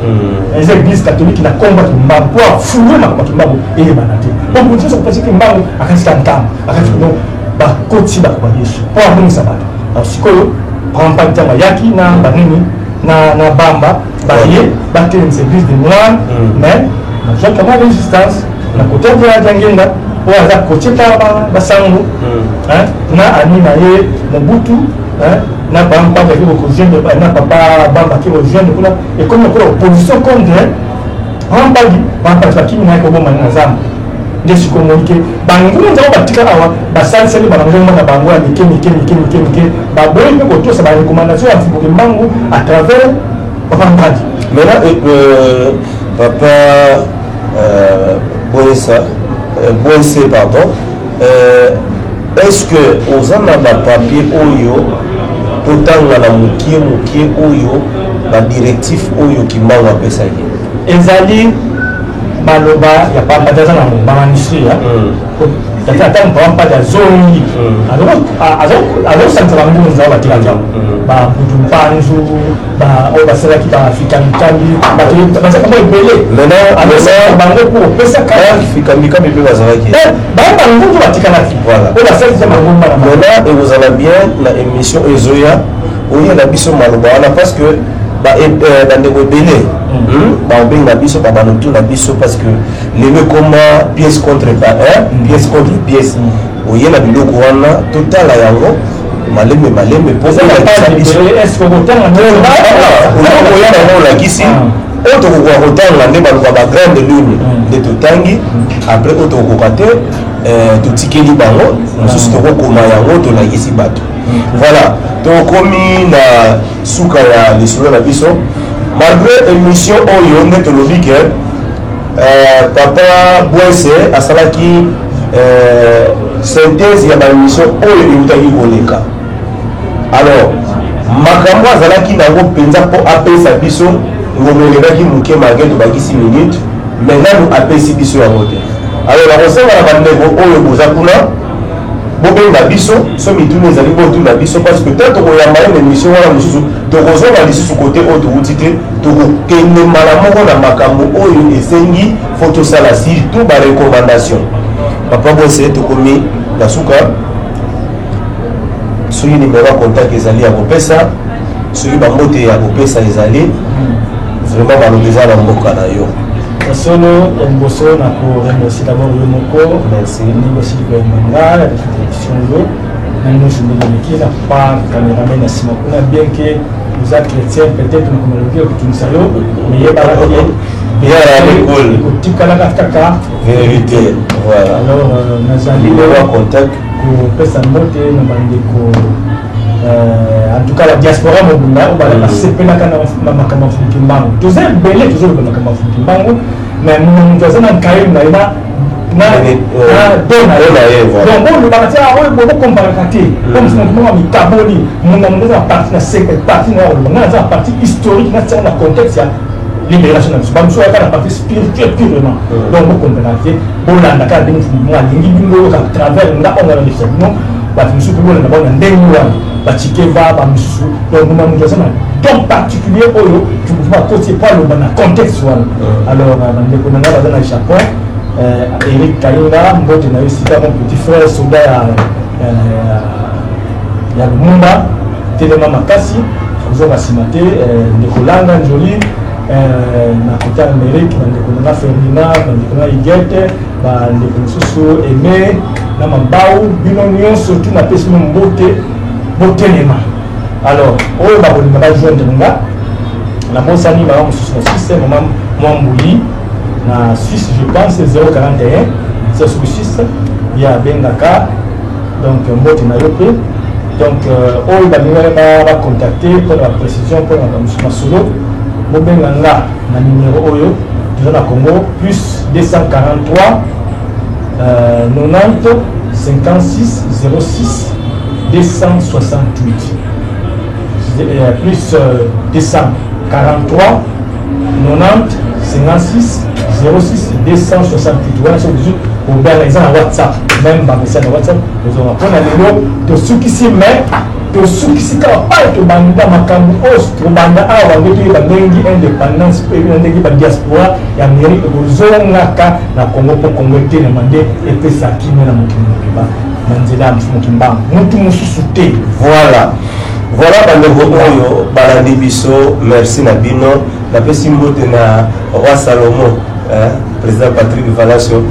eza église catholique na kombo ya Kimbangu, po afouler makambo ya Kimbangu eyebana te, po moto nyonso kopesi Kimbangu akati ka ntambo akati. Donc bakoti bato ba Yesu mpo abongisa bato. Sikoyo pampa ntango ayaki na banini na Bamba, baye batelemisa église de noir, mais bazwaki mwa résistance na kote ya Diangenda oyo aza kotie pa basango na ami na ye Mobutu na Bamba baki kojoindre na papa Bamba, ake kojoindre kuna, ekomi lokola opposition contre Rampadi. Rampadi bakimi na ye koboma na zamba. Nde sikoyo omoni ke bangunza oyo batika awa basalisaki bangongo na bango ya mike mike mike mike mike, baboyi mpe kotosa barecommandation ya Mfumu Kimbangu à travers papa Mpadi. Maintenant, papa Boesa, Boese, pardon, est-ce que oza na bapapier oyo totanga na mokie mokie oyo badirectif oyo Kimbangu apesaki? Ezali maloba ya pamba te, aza na bamanuscrit. Tata ntango papa mpadi azongi, azosangisa bangunza oyo batikaki awa, babutu mpanzu oyo basalaki bafikambikambi, bato bazalaki bango ebele, azosangisa bango mpo opesaka. Fikambikambi mpe bazalaki. Baye bangunza batikalaki oyo basalisa mangomba na Maintenant, ekozala bien na émission ezoya, oyela biso maloba wana, parce que bandeko ebele baobenga biso, babanotuna biso, parce que lelo ekoma pièce contre pièce contre pièce. Oyela biloko wana, totala yango malembe malembe mpo olakisa biso. Oya nango, olakisi oyo tokokoka kotanga nde baluka bagrande ligne nde totangi. Après, oyo tokokoka te, totikeli bango mosusu, tokokoma yango, tolakisi bato. Voilà, tokomi na suka ya lisolo na biso. Malgré émission oyo nde tolobi ke papa Bwese asalaki synthèse ya baémission oyo eutaki koleka, alors makambo azalaki nango mpenza mpo apesa biso, ngongo elekaki moke malgré tobakisi minute, mais nanu apesi biso yango te. Alors nakosenga na bandeko oyo boza kuna, bobenga biso so mituna ezali, botuna biso, parce que tant tokoyamba ye na émission wana mosusu, tokozonga lisusu kote oyo towuti te, tokokende mbala moko na makambo oyo esengi fo tosala, surtout barecommandation. Papa Bwese, tokomi na suka. Soki nimero ya contact ezali ya kopesa, soki bambote ya kopesa ezali, vraiment maloba eza na mboka na yo. Solo ya liboso, na koremercier d'abord yo moko. Merci. Ndenge osili koyamba nga ya émission oyo na nyonso, ndenge eleki na pa cameraman na nsima kuna, bien que oza chrétien, peut-être makambo aloki okotungisa yo, mais yebaka ke ekotikalaka kaka vérité, voilà. Alors nazali numéro ya contact. Kopesa mbote na bandeko, en tout cas la diaspora mobimba oyo basepelaka na makambo ya Mfumu Kimbangu. Toza ebele, tozoloba makambo ya Mfumu Kimbangu, mais moto aza na nkaye na ye na don na ye. Donc bolobaka ti oyo bokomparaka te, comme mikaboli mona moto aza na parti na seke, parti na oloba ngai naza na parti historique, natiaka na contexte ya libération na biso. Bamosusu ayaka na parti spirituel purement. Donc bokomparaka te, bolanda kaka ndenge Mfumu alingi bino boyoka à travers nga oyo nalekisa bino. Bato mosusu mpe bolanda bango na ndenge wana, bachikeva bamosusu. Donc mona moto aza na don particulier oyo Mfumu akoti po aloba na contexte wana. Alors bandeko na ngai baza na Japon, Eric Kainga, mbote na yo esika, mon petit frère, soldat ya Lumumba, telema makasi, kozonga nsima te. Ndeko Langa Njoli na côté Amérique, bandeko na nga Ferdinand, bandeko na Igete, bandeko mosusu Aime na Mabau, bino nyonso tu napesi bino mbote, botelema. Alors oyo bakolinga bajoindre nga, nabosani mama mosusu na Suisse, mama Mwambuli na Suisse, je pense 041 06 ye abengaka. Donc mbote na yo mpe. Donc oyo balingaki bacontacte mpona baprécision, mpona masolo, bobenga nga na numéro oyo. Toza na Congo, plus 243 90 56 06 268, plus 243 90 56 06 268. Wana soki ozwi obanga, eza na WhatsApp, même bamessage na WhatsApp ozonga. Mpona lelo tosukisi, mais tosukisi kaka pai tobanda makambo oyo tobanda awa nde toyeba ndenge indépendance mpe na ndenge badiaspora ya Amérique ekozongaka na Congo, mpo Congo etelema nde epesa kimia na mokili mobimba na nzela ya Mfumu Kimbangu, mutu mosusu te. Voilà, bandeko oyo balandi biso, merci na bino. Napesi mbote na roi Salomon, hein, président Patrick Valasio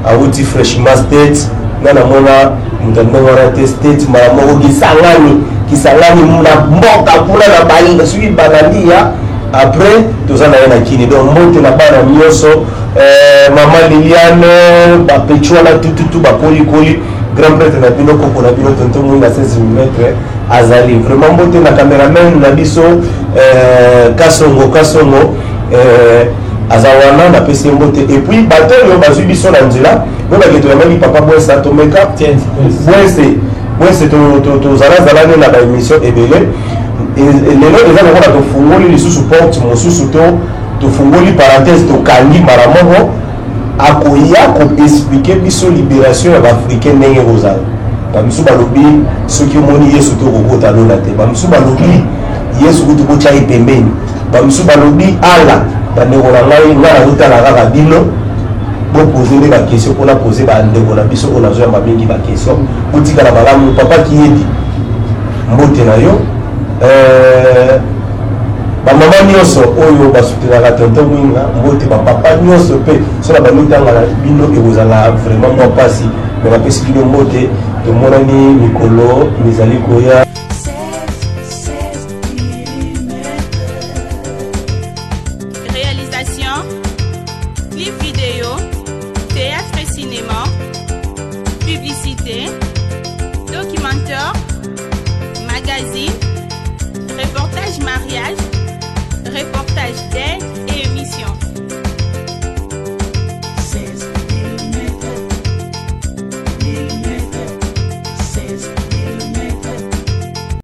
awuti fraîchement State. Nga namona moto ndenge wana te, State mbala moko Kisangani, Kisangani na mboka kuna na balinga soki balandi ya après toza na ye na Kini. Donc mbote na bana nyonso, mama Liliane, bapechu wana tututu, bakolikoli, grand prêtre na bino, koko na bino, tonton Mwinga 16 mm azali vraiment. Mbote na cameraman na biso, Kasongo, Kasongo aza wana, napesi ye mbote. Et puis bato oyo bazwi biso na nzela, boyebake toyambaki papa Bwesa, tomeka Bwese, Bwese tozalazala nde na baémission ebele. Lelo eza lokola tofungoli lisusu porte mosusu, to tofungoli parenthèse, tokangi mbala moko. Akoya ko expliquer biso liberation ya ba africain ndenge ekozala. Ba misusu balobi soki omoni Yesu te okokota lola te. Ba misusu balobi Yesu kutu botya ye pembeni. Ba misusu balobi Allah. Bandeko na ngai, ngai nazotala kaka bino bopose nde baquestion mpo napose bandeko na biso oyo nazoyamba mingi baquestion. Botikala malamu. Papa Kiyedi, mbote na yo. Euh, bamama nyonso oyo basutenaka tonton Mwinga, mbote. Bapapa nyonso mpe, so na bandi ntanga na bino ekozala vraiment mwa mpasi, me napesi bino mbote. Tomonani mikolo mizali koya. Réalisation, clip vidéo, théâtre et cinéma, publicité, documentaire, magazine, reportage mariage, reportage.